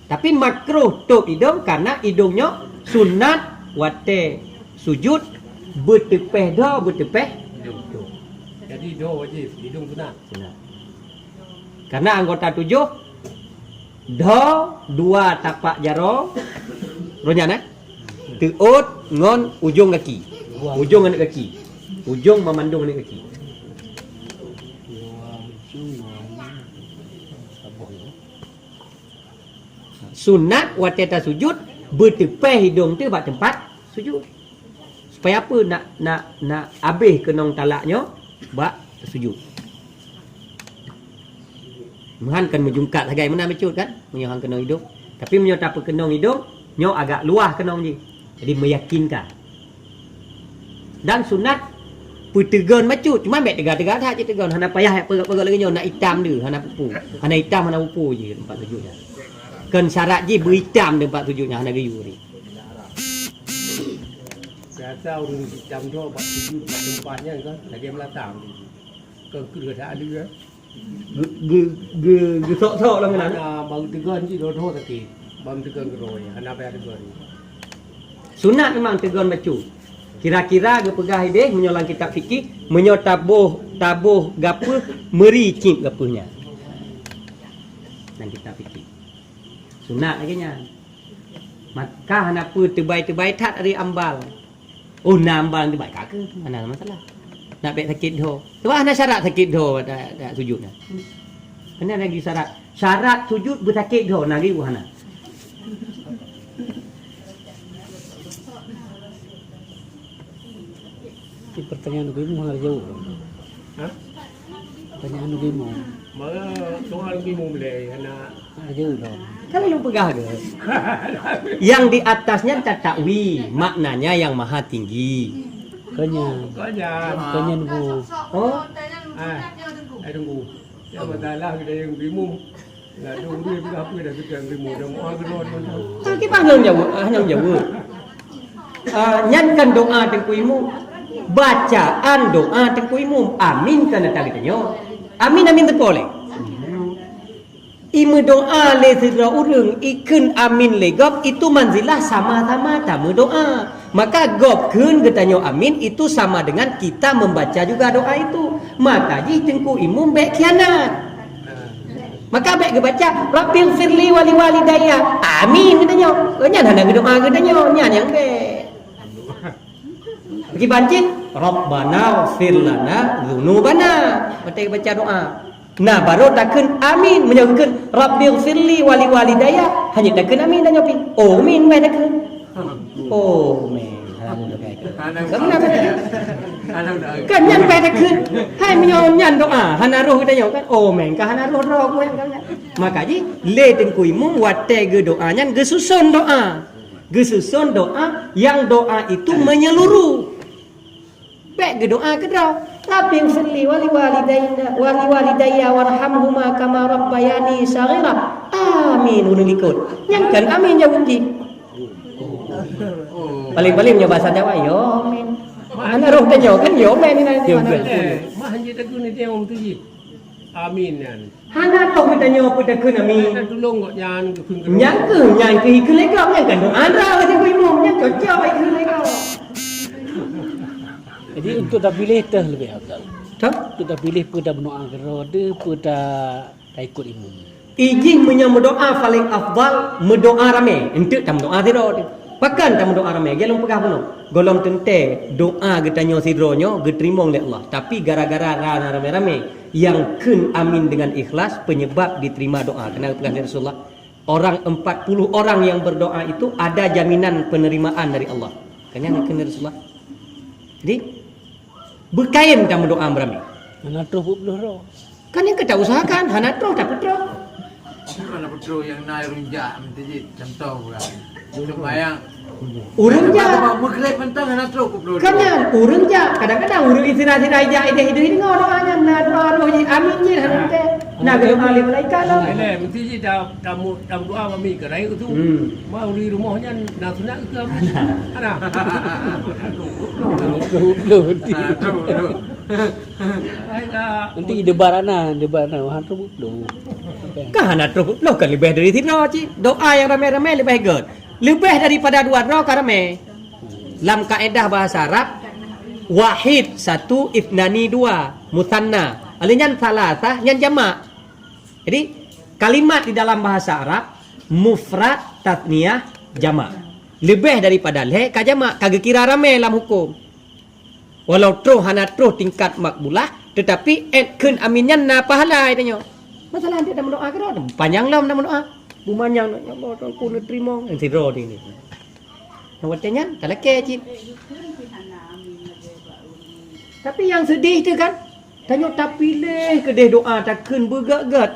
Tapi makruh tôb idong karena idong nyoe sunat watée sujud beuteupeh dhoe, beuteupeh idong. Jadi dhoe wajéb, idong sunat. Sunat. Karena anggota tujoh, dhoe dua tapak jaroe, roh nyan, eh? Teuôt ngon ujong gaki. Ujong aneuk gaki. Ujong meumandong aneuk gaki. Sunat watée tasujud, beuteupeh idong teuh bak teumpat sujud. Supaya apa nak, nak, nak abéh keunong talak nyoe bak sujud. Meuhan kan meujungkat sagai meunan bacut kan, meunyoe han keunong idong. Tapi meunyoe tapeukeunong idong, nyoe agak luwah keunong jih. Jadi meyakinkan. Dan sunat peuteugon bacut, cuma bék teuga-teuga that jiteugon, hana payah peugah-peugah lagée nyoe, nak itam deuh, hana peue-peue. Hana itam, hana peue-peue jih teumpat sujud nyan. Kon syarat jih beuitam teumpat sujud nyan, hana geuyue. Biasa ureuëng itam droe bak sujud bak teumpat nyan kan, lagée meulatang. Kon keu that lé kan. Ge-, ge-, ge-, geusok-sok lam keunan. Hana bang teugon cit droe-droe sakét. Bang teugon keudroe, hana payah teugon. Sunat memang teugon bacut. Kira-kira geupeugah ideh meunyoe lam kitab fikih, meunyoe taboh, taboh gapeuh, meuri cit gapeuh nyan. Lam kitab fikih. Sunat lagèe nyan. Maka hana peue teubai-teubai that ari ambal. Oh, na ambal teubai ka keuh, hana masalah. Nak bèk sakét dhoe. Sebab hana syarat sakét dhoe dak, dak sujud nyan. Hana lagi syarat. Syarat sujud beusakét dhoe, na lagi hana. Di pertanyaan Nabi Muhammad jauh. Hah? Pertanyaan Nabi Muhammad. Maka soal Nabi Muhammad hana Aduh, dong. Kan lu peugah ke? Yang di atasnya tak takwi, maknanya yang maha tinggi. Kanya. Kanya. Kanya nunggu. Oh? Ah, eh, tunggu. Yang masalah kita yang bingung. Lah, dia urus apa dah kita yang bingung. Dah mau agar orang. Ah, kita hanya jawab, ah, hanya jawab. Ah, nyan kan doa Teungku Imum. Bacaan doa Teungku Imum. Amin kan datang kita nyoe. Amin, amin teuka lé. Imeudoa lé sidroe ureueng, ikheun amin lé gob, itu manzilah sama-sama tameudoa. Maka gob kheun geutanyoe amin, itu sama dengan kita membaca juga doa itu. Maka jih Teungku Imum bèk khianat. Maka bèk geubaca, "Rabbighfirli wa liwalidayya." Amin geutanyoe. Nyan hana geudoa geutanyoe, nyan nyang bèk. Bagi bancit, "Rabbana ighfir lana dzunubana." Watèe baca doa. Nah, baru takheun amin. Meunyoe geukheun, "Rabbighfirli wa liwalidayya," hanya takheun amin dan nyopi. Oh, min bèk takheun. Oh, min. Alhamdulillah. Alhamdulillah. Kan nyan bèk takheun. Hai meunyoe nyan doa, hana roh geutanyoe kan. Oh, min ka hana roh droe kan. Maka jih, lé Teungku Imum watèe geudoa nyan geususon doa. Geususon doa, yang doa itu menyeluruh. Bèk geudoa keudroe, "Rabbighfirli wa liwalidayna, wa liwalidayya warhamhuma kama rabbayani shaghira." Amin, ureueng likot. Nyan kan amin jaweueb jih. Paléng-paléng meunyoe basa Jawa, "Yo, amin." Hana roh tanyoe kan, "Yo, amin." Yo, amin. Eh, mah hanjeuet takheun ni teuh, Om Tuji. Amin nyan. Hana toh geutanyoe peue takheun amin. Hana tulông gobnyan geukheun keudroe. Nyan keuh, nyan keuh ikheun lé gob, nyan kan doa droe, kata Teungku Imum, nyan cocok ikheun lé gob. Jadi, untuk tapiléh teuh leubeh afdal. Toh? Untuk tapiléh peue tameudoa keudroe teuh, peue ta, taikot imum. Ijih meunyoe meudoa paléng afdal, meudoa ramé, eunteuk tameudoa sidroe teuh. Pakon tameudoa ramé? Lôn peugah bunoe. Gohlom teuntèe doa geutanyoe sidroe nyoe geuteurimong lé Allah. Tapi gara-gara na ramé-ramé nyang kheun amin dengan ikhlas, penyebab diterima doa. Keureuna geupeugah lé Rasulullah, orang empat puluh orang yang berdoa itu ada jaminan penerimaan dari Allah. Kan nyan kheun Rasulullah. Jadi, beukaén tameudoa meuramé. Hana troh peuet ploh droe. Kan nyang ka ta usahakan, hana troh tapeutroh. Hana peutroh nyang na ureueng jak meuseujid, contoh bukan. Seumayang. Ureueng jak. Meugreb mantong hana troh peuet ploh droe. Kan nyan, ureueng jak. Kadang-kadang ureueng istirahat-istirahat jak ideh-ideh deungoe doa nyan, na doa roh jih, amin jih, hana teuntèe. Na geuyue alim malaikat lah. Eleh, meuseujid dah Tamu, tamu doa mami ke rayeuk tu. Hmm. Ma uli rumoh nyan na sunat ke? Hana. Hana. Betul, betul. Ai, ah, nanti debar ana, debar ana, han tu betul. Kan hana troh, loh kan leubeh dari sidroe cit. Doa nyang ramé-ramé leubeh göt. Leubeh daripada dua droe ka ramé. Lam kaedah bahasa Arab, wahid, satu, ithnani, dua, musanna. Alèh nyan salasah, nyan jamak. Jadi, kalimat di dalam bahasa Arab, mufrad, tasniyah, jamak. Leubeh daripada lhèe ka jamak, ka geukira ramé lam huköm. Walau troh hana troh tingkat makbulah, teutapi èt kheun amin nyan na pahala tanyoe. Masalah, anteuk tameudoa keudroe, panyang lom tameudoa. Beumanyang, "Ya Allah, Tuhanku, neuteurimong." Sidroe di ni. Nyang watèe nyan, talakèe cit. Tapi nyang seudeh teuh kan, tanyoe tapiléh keudeh doa takheun beugöt-göt.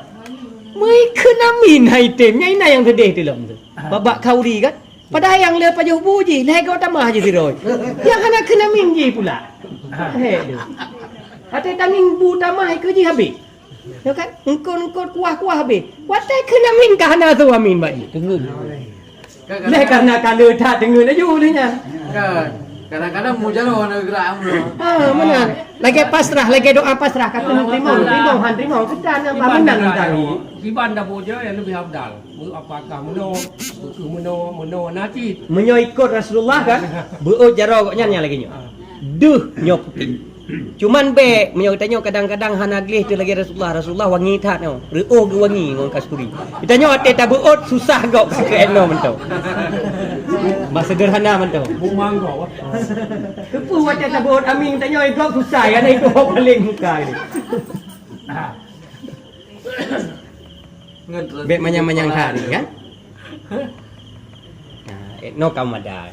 Meuikheun amin hai tem, nyan na nyang seudeh teuh lom teuh. Babak khauri kan. Padahai nyang le pajoh bu jih, lhèe goe tamah jih sidroe. Nyang hana kheun amin jih pula. Hèk deuh. Até tangieng bu tamah ikeu jih habéh. Ya kan? Eungkot-eungkot, kuah-kuah habéh. Watèe kheun amin ka hana su amin bak jih. Teungeut. Leh karena ka le that teungeut laju leh nyan. Kan. Kadang-kadang mujaroh hana gerak. Ah, meunan. Lagèe pasrah, lagèe doa pasrah, kata teurimong, teurimong, han teurimong. Kita nak bangunang tadi. Kiban dah boja yang lebih afdal. Apakah meunoe, bukan meunoe, meunoe na cit. Meunyoe ikot Rasulullah kan, beuôt jaroe gobnyan nyang lagèe nyoe. Deuh nyoe putéh. Cuman bèk, meunyoe geutanyoe kadang-kadang hana gleh teuh lagèe Rasulullah, Rasulullah wangi that nyoe. Reuôh geuwangi ngon kasturi. Geutanyoe watèe tabeuôt susah gob keu inoe mantong. Bah sederhana mantong. Keupeue watèe tabeuôt amin geutanyoe gob susah, ya, na itu ho paleng muka ni. Bèk manyang-manyang that ni kan. Nah, inoe ka mada.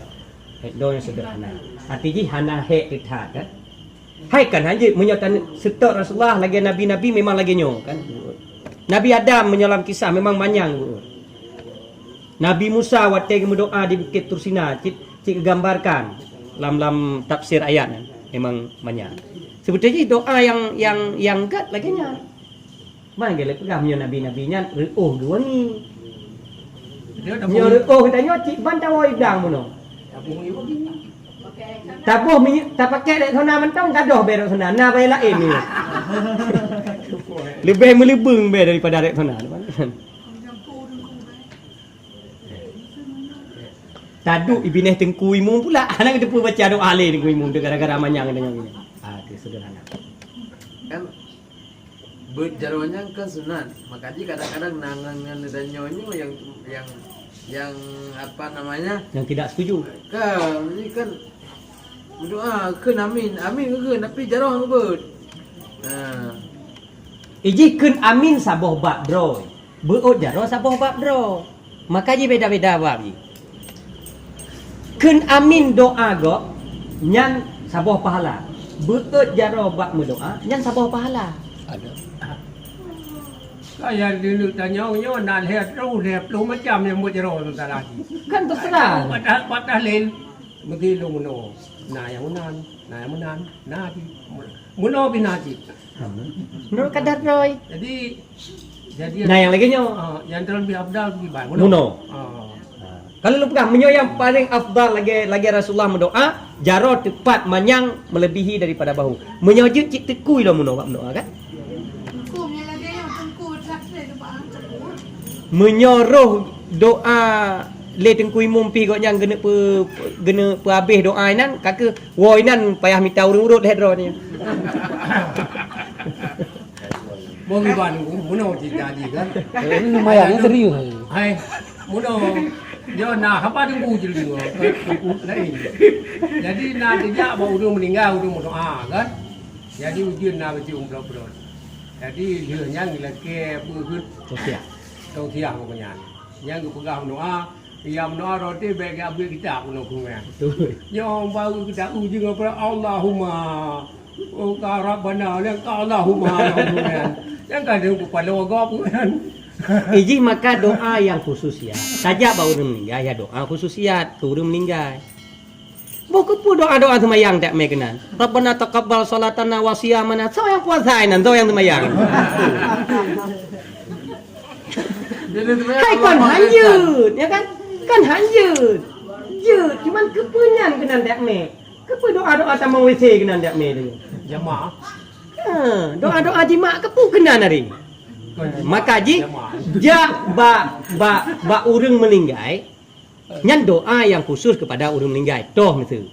Inoe nyang sederhana. Arti jih hana hék teuh that kan. Hai kan hanjeuet meunyoe tan seutôt Rasulullah lagèe nabi-nabi memang lagèe nyoe kan. Nabi Adam meunyoe lam kisah memang manyang geuôt. Nabi Musa watèe geumeudoa di Bukét Tursina cit, cit geugambarkan lam, lam tafsir ayat nyan memang manyang. Seubeutôi jih doa nyang, nyang, nyang gèt lagèe nyan. Ban lé peugah meunyoe nabi-nabi nyan reuôh geuwangi. Meunyoe reuôh geutanyoe cit ban tawoe idang bunoe. Taboh minyeuk, tapakèk rèk sona mantong, gadôh bèe rèk sona, na bèe laén ni. Leubèh meuleubeung bèe daripada rèk sona. Taduek i binéh Teungku Imum pula, hana geuteupeue baca doa lé Teungku Imum tu gara-gara manyang geutanyoe nyoe. Ah, tu sederhana. Kan beuet jaroe nyan kan sunat. Maka jih kadang-kadang na ngon, ngon tanyoe nyoe yang, yang, yang apa namanya? Yang tidak setuju. Kan, ini kan berdoa, kheun amin. Amin kheun, tapi jaroe ngebeuet. Nah. Ijih kheun amin saboh bab droe. Beuôt jaroe saboh bab droe. Maka jih beda-beda bab jih. Kheun amin doa gob nyan saboh pahala. Beuôt jaroe bak meudoa nyan saboh pahala. Ada. Kaya dulu tanyong nyoe na lhèe ploh, lhèe ploh macam nyang buet jaroe sementara jih. Kan terserah. Patah, patah lén meuti lôn meunoe. Na nyang meunan, na nyang meunan, na jih. Meunoe pih na jih. Menurut kadar droe. Jadi, jadi Nah, nyang lagèe nyoe. Ah, yang terlebih afdal bagaimana? Meunoe. Ah. Kalau lôn peugah, meunyoe nyang paléng afdal lagèe, lagèe Rasulullah meudoa, jaroe teupat manyang melebihi daripada bahu. Meunyoe jeuet cit teukui lom meunoe bak meudoa kan? Meunyoe roh doa lé Teungku Imum pih gobnyan geuneuk peu-, geuneuk peuhabéh doa inan, ka keuh woe inan payah mita ureueng urot lhèe droe nyan. Bong iban meunoe cerita jih kan. Eh, ini lumayan, ini serius. Hai, meunoe. Dia na haba Teungku je dulu. Lain. Jadi na teuh jak bak ureueng meuninggai, ureueng meudoa kan. Jadi ujeuen na bacut umplo-umplo. Jadi lheueh nyan geulakèe peue geuh? Tausiah. Tausiah gobnyan. Nyang geupeugah meudoa, ya meudoa roti bèk geuabri kitab keunoe keunoe. Betul. Nyoe baru kita uji ngon Allahumma. Oh, ka Rabbana, nyan ka Allahumma. Nyan ka ada kepala gob kan. Ijih maka doa yang khusus ya. Tajak bak ureueng meuninggai ya doa khusus ya keu ureueng meuninggai. Boh keupeue doa-doa seumayang dak mé keunan? Rabbana taqabbal salatana wa siyamana. Soe nyang puasa inan, soe nyang seumayang? Hai kon hanjeut, ya kan? Kan hanjeut. Jeuet, cuman keupeue nyan keunan dak mé? Keupeue doa-doa tamong W C keunan dak mé tu? Jamaah. Ha, doa-doa jimak keupeue keunan hari? Maka jih, jak bak, bak, bak ureueng meuninggai, nyan doa nyang khusus keupada ureueng meuninggai. Toh miseue,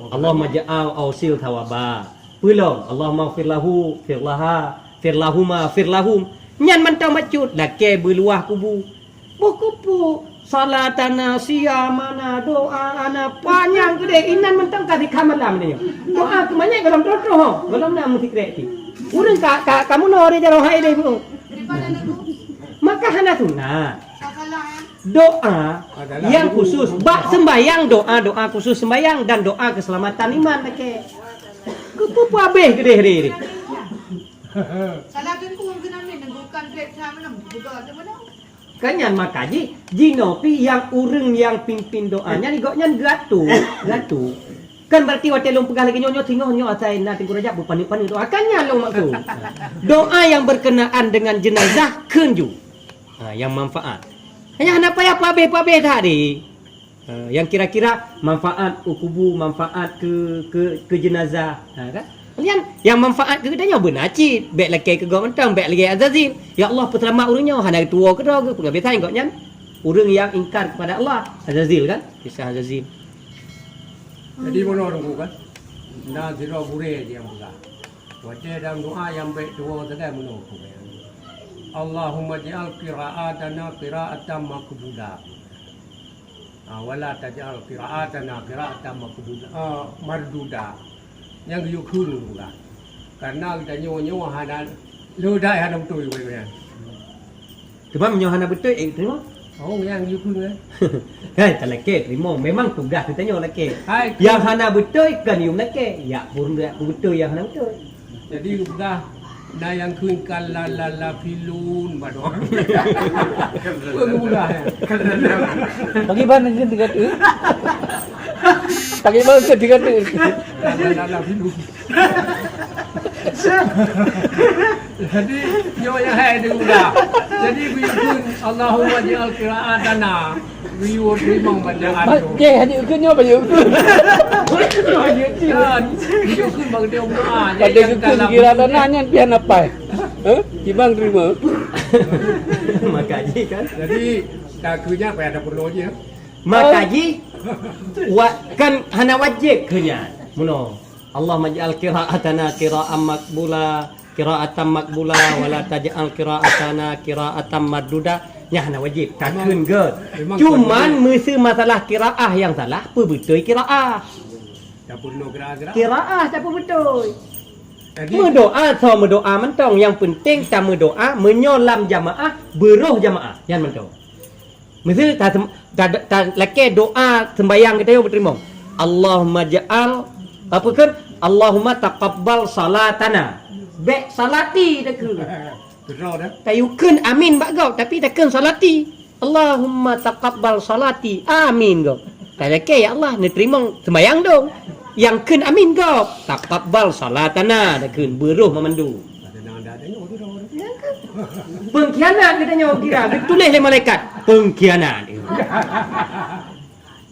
Allahumma ja'al ausil thawaba. Peulom, Allahumma fir lahu, fir laha, fir lahuma, fir lahum. Nyan mantong bacut, lakèe beuluwah kubu. Boh keupeue, salatana, siyamana, doa ana panyang keudeh, inan mantong ka sikha malam nyoe. Doa keu manyét gohlom troh-troh, gohlom na meusikrek cit. Ureueng ka, ka, ka meunoe di jaroe hai deh bu. Maka hana sunat. Doa yang khusus bak sembayang, doa-doa khusus sembayang dan doa keselamatan iman lakèe. Keupeue abéh keudeh deh. Salah teungku keunan ni bukan duit sama bukan mana. Kan nyan maka jih, jinoe pih nyang ureueng nyang pimpin doa nyan, gobnyan geuatô, geuatô. Kan berarti watèe lôn peugah lagèe nyoe, nyoe singoh nyoe asai na Teungku Rajab beupaneuk-paneuk doa. Kan nyan lôn maksud. Doa yang berkenaan dengan jenazah kheun ju. Ha, yang manfaat. Hanya hana payah peuabéh-peuabéh that deh. Ha, yang kira-kira manfaat u kubu, manfaat keu, keu, keu jenazah. Ha, kan? Kemudian, yang manfaat keu geutanyoe beuna cit. Bèk lakèe keu gob mantong, bèk lagèe Azazil. "Ya Allah, peuseulamat ureueng nyoe, hana geutuwoe keudroe geuh." Peungabisan gobnyan ureueng nyang ingkar kepada Allah. Azazil, kan? Kisah Azazil. Jadi, bunoe Teungku, kan? Na sidroe gurèe nyang peugah, watèe dalam doa nyang bèk tuwoe sagai bunoe Teungku, kan? "Allahumma ij'al qira'atana qira'atan maqbula." Ah, "Wa la taj'al qira'atana qira'atan maqbula, ah, marduda." Nyang geuyue kheun Teungku, kan? Karena geutanyoe nyoe hana, leuda hana beutôi, bukan, bukan. Teuma meunyoe hana beutôi, eh, teurimong? Oh, nyang geuyue kheun, eh? Hai, talakèe teurimong. Memang tugaih geutanyoe lakèe. Hai, nyang hana beutôi kan yum lakèe. Yak pun yak pun beutôi nyang hana beutôi. Jadi geupeugah na nyang kheun kalla la la filun bak doa. Peue geupeugah, eh? Pakriban kheun tiga tu? Pakriban kheun tiga tu? Kalla la la filun. Jadi, nyoe nyang hai teuh udah. Jadi, geuyue kheun, "Allahumma ij'al qira'atana." Geuyue teurimong bacaan tu. Oke, hanya kheun nyoe, hanya kheun. Hanya kheun. Kan, geuyue kheun bak geutanyoe doa. Jadi, pada yang kheun dalam qira'atana nyan pian apai. Hah? Timbang terima. Maka ji kan. Jadi, tak kheun nyan payah dah perlu je. Maka ji, wa-, kan hana wajéb kheun nyan. Meunoe. "Allahumma ij'al qira'atana qira'an maqbula, qira'atan maqbula, wa la taj'al qira'atana qira'atan marduda." Nyan hana wajéb, takheun gèt. Memang, memang. Cuman meuseu masalah qiraah nyang salah, peubeutôi qiraah. Qiraah tapeubeutôi. Jadi, meudoa soe meudoa mantong, nyang peunteng tameudoa meunyoe lam jamaah, beuroh jamaah. Nyan mantong. Meuseu ta-, ta-, ta-, talakèe doa seumbahyang geutanyoe beuteurimong. Allahumma ja'al, apa kheun? Allahumma taqabbal salatana. Bèk salati takheun. Keudroe dah. Tayue kheun amin bak gob, tapi takheun salati. Allahumma taqabbal salati. Amin gob. Talakèe, "Ya Allah, neuteurimong seumbahyang dong." Nyang kheun amin gob. Taqabbal salatana, takheun beuroh meumandum. Peungkhianat geutanyoe kira, geutuléh lé malaikat. Peungkhianat.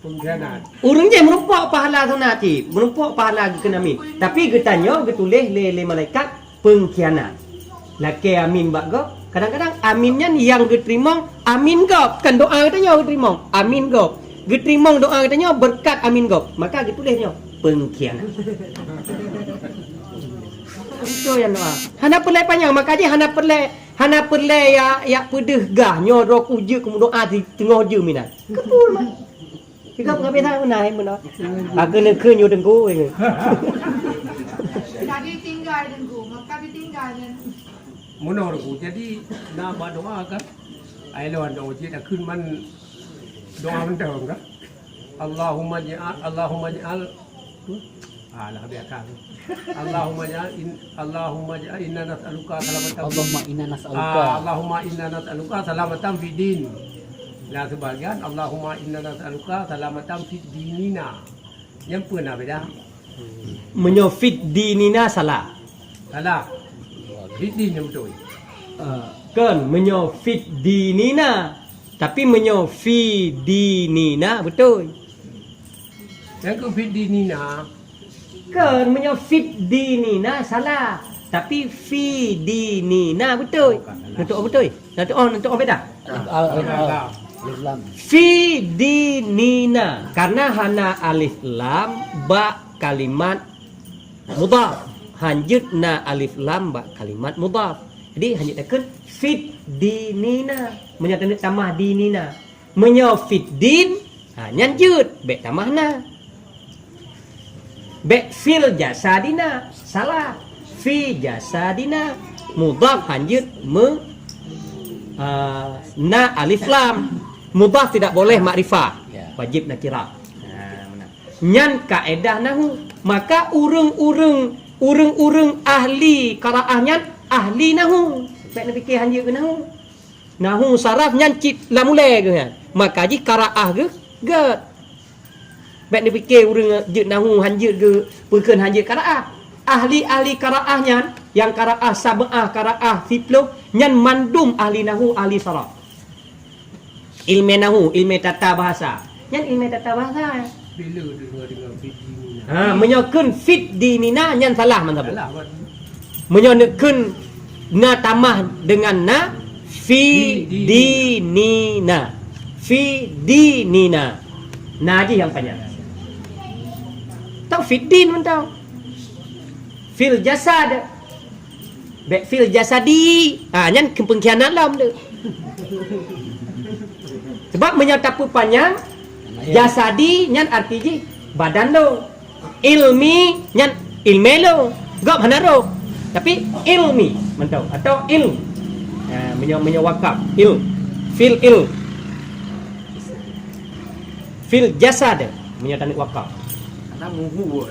Peungkhianat. Ureueng jih meurumpok pahala sunat cit, meurumpok pahala geukheun amin. Tapi geutanyoe geutuléh lé, lé malaikat peungkhianat. Lakèe amin bak gob, kadang-kadang amin nyan nyang geuteurimong amin gob, kan doa geutanyoe geuteurimong, amin gob. Geuteurimong doa geutanyoe beureukat amin gob, maka geutuléh nyoe peungkhianat. Beutôi nyan doa. Hana peureulèe panyang, maka jih hana peureulèe Hana peureulèe yak, yak peudeuh gah nyoe droe kujeuet keu meudoa di teungoh jeuem inan. Keupul mah. Tiga pengabis tahun nah, hai meunoe. Aku neukheun nyoe teungku. Tadi tinggal teungku, maka ditinggal dan Meunoe teungku. Jadi na bak doa kan? Ai lôn doa cit takheun man doa mantong kan? Allahumma ja'al, Allahumma ja'al, ah, lah habis akal. Allahumma ja'al in, Allahumma ja'al inna nas'aluka salamatan fi Allahumma inna nas'aluka. Ah, Allahumma inna nas'aluka salamatan fid din. Nah, sebagian, Allahumma inna nas'aluka salamatan fid dinina. Nyang peue na beda? Meunyoe fid dinina salah. Salah. Fid din nyang beutôi. Ah, kon, meunyoe fid dinina. Tapi meunyoe fi dinina, beutôi. Nyang keu fi dinina. Kon, meunyoe fi dinina salah. Tapi fi dinina beutôi. Bukan salah. Neutu'oh beutôi. Neutu'oh, neutu'oh beda. Alif al, alif al. Alif lam. Fi dinina. Karena hana alif lam bak kalimat mudhaf. Hanjeuet na alif lam bak kalimat mudhaf. Jadi, hanjeuet takheun fid dinina. Meunyoe taneuk tamah dinina. Meunyoe fid din, ha, nyan jeuet, bèk tamah na. Bèk fil jasadina, salah. Fi jasadina, mudhaf hanjeuet me, ha, na alif lam. Mudhaf tidak boleh makrifah. Ya. Wajib nakirah. Ha, meunan. Nyan kaedah nahu. Maka ureueng-ureueng, ureueng-ureueng ahli qiraah nyan ahli nahu. Bèk neupike hanjeuet keu nahu. Nahu saraf nyan cit lam ulèe geuh nyan. Maka jih qiraah geuh gèt. Bèk neupike ureueng jeuet nahu hanjeuet geuh, peukheun hanjeuet qiraah. Ahli-ahli qiraah nyan, nyang qiraah sab'ah, qiraah siplôh, nyan mandum ahli nahu, ahli saraf. Ilmè nahu, ilmè tata bahasa. Nyan ileumèe tata bahasa. Bila dengar-dengar fid dinina. Ha, meunyoe kheun fid dinina, nyan salah mantap. Salah, Wan. Meunyoe neuk kheun na tamah deungon na, fi dinina. Fi dinina. Na jih nyang panyang. Tau fid din mantap. Fil jasad. Bèk fil jasadi. Ha, nyan keu peungkhianat lom tu. Sebab meunyoe tapeupanyang, jasadi nyan arti jih badan lôn. Ilmi nyan ilmé lôn. Gob hana roh. Tapi ilmi mantong atau ilm. Ha, meunyoe, meunyoe wakaf, ilm. Fil ilm. Fil jasad meunyoe taneuk wakaf. Karena muhu.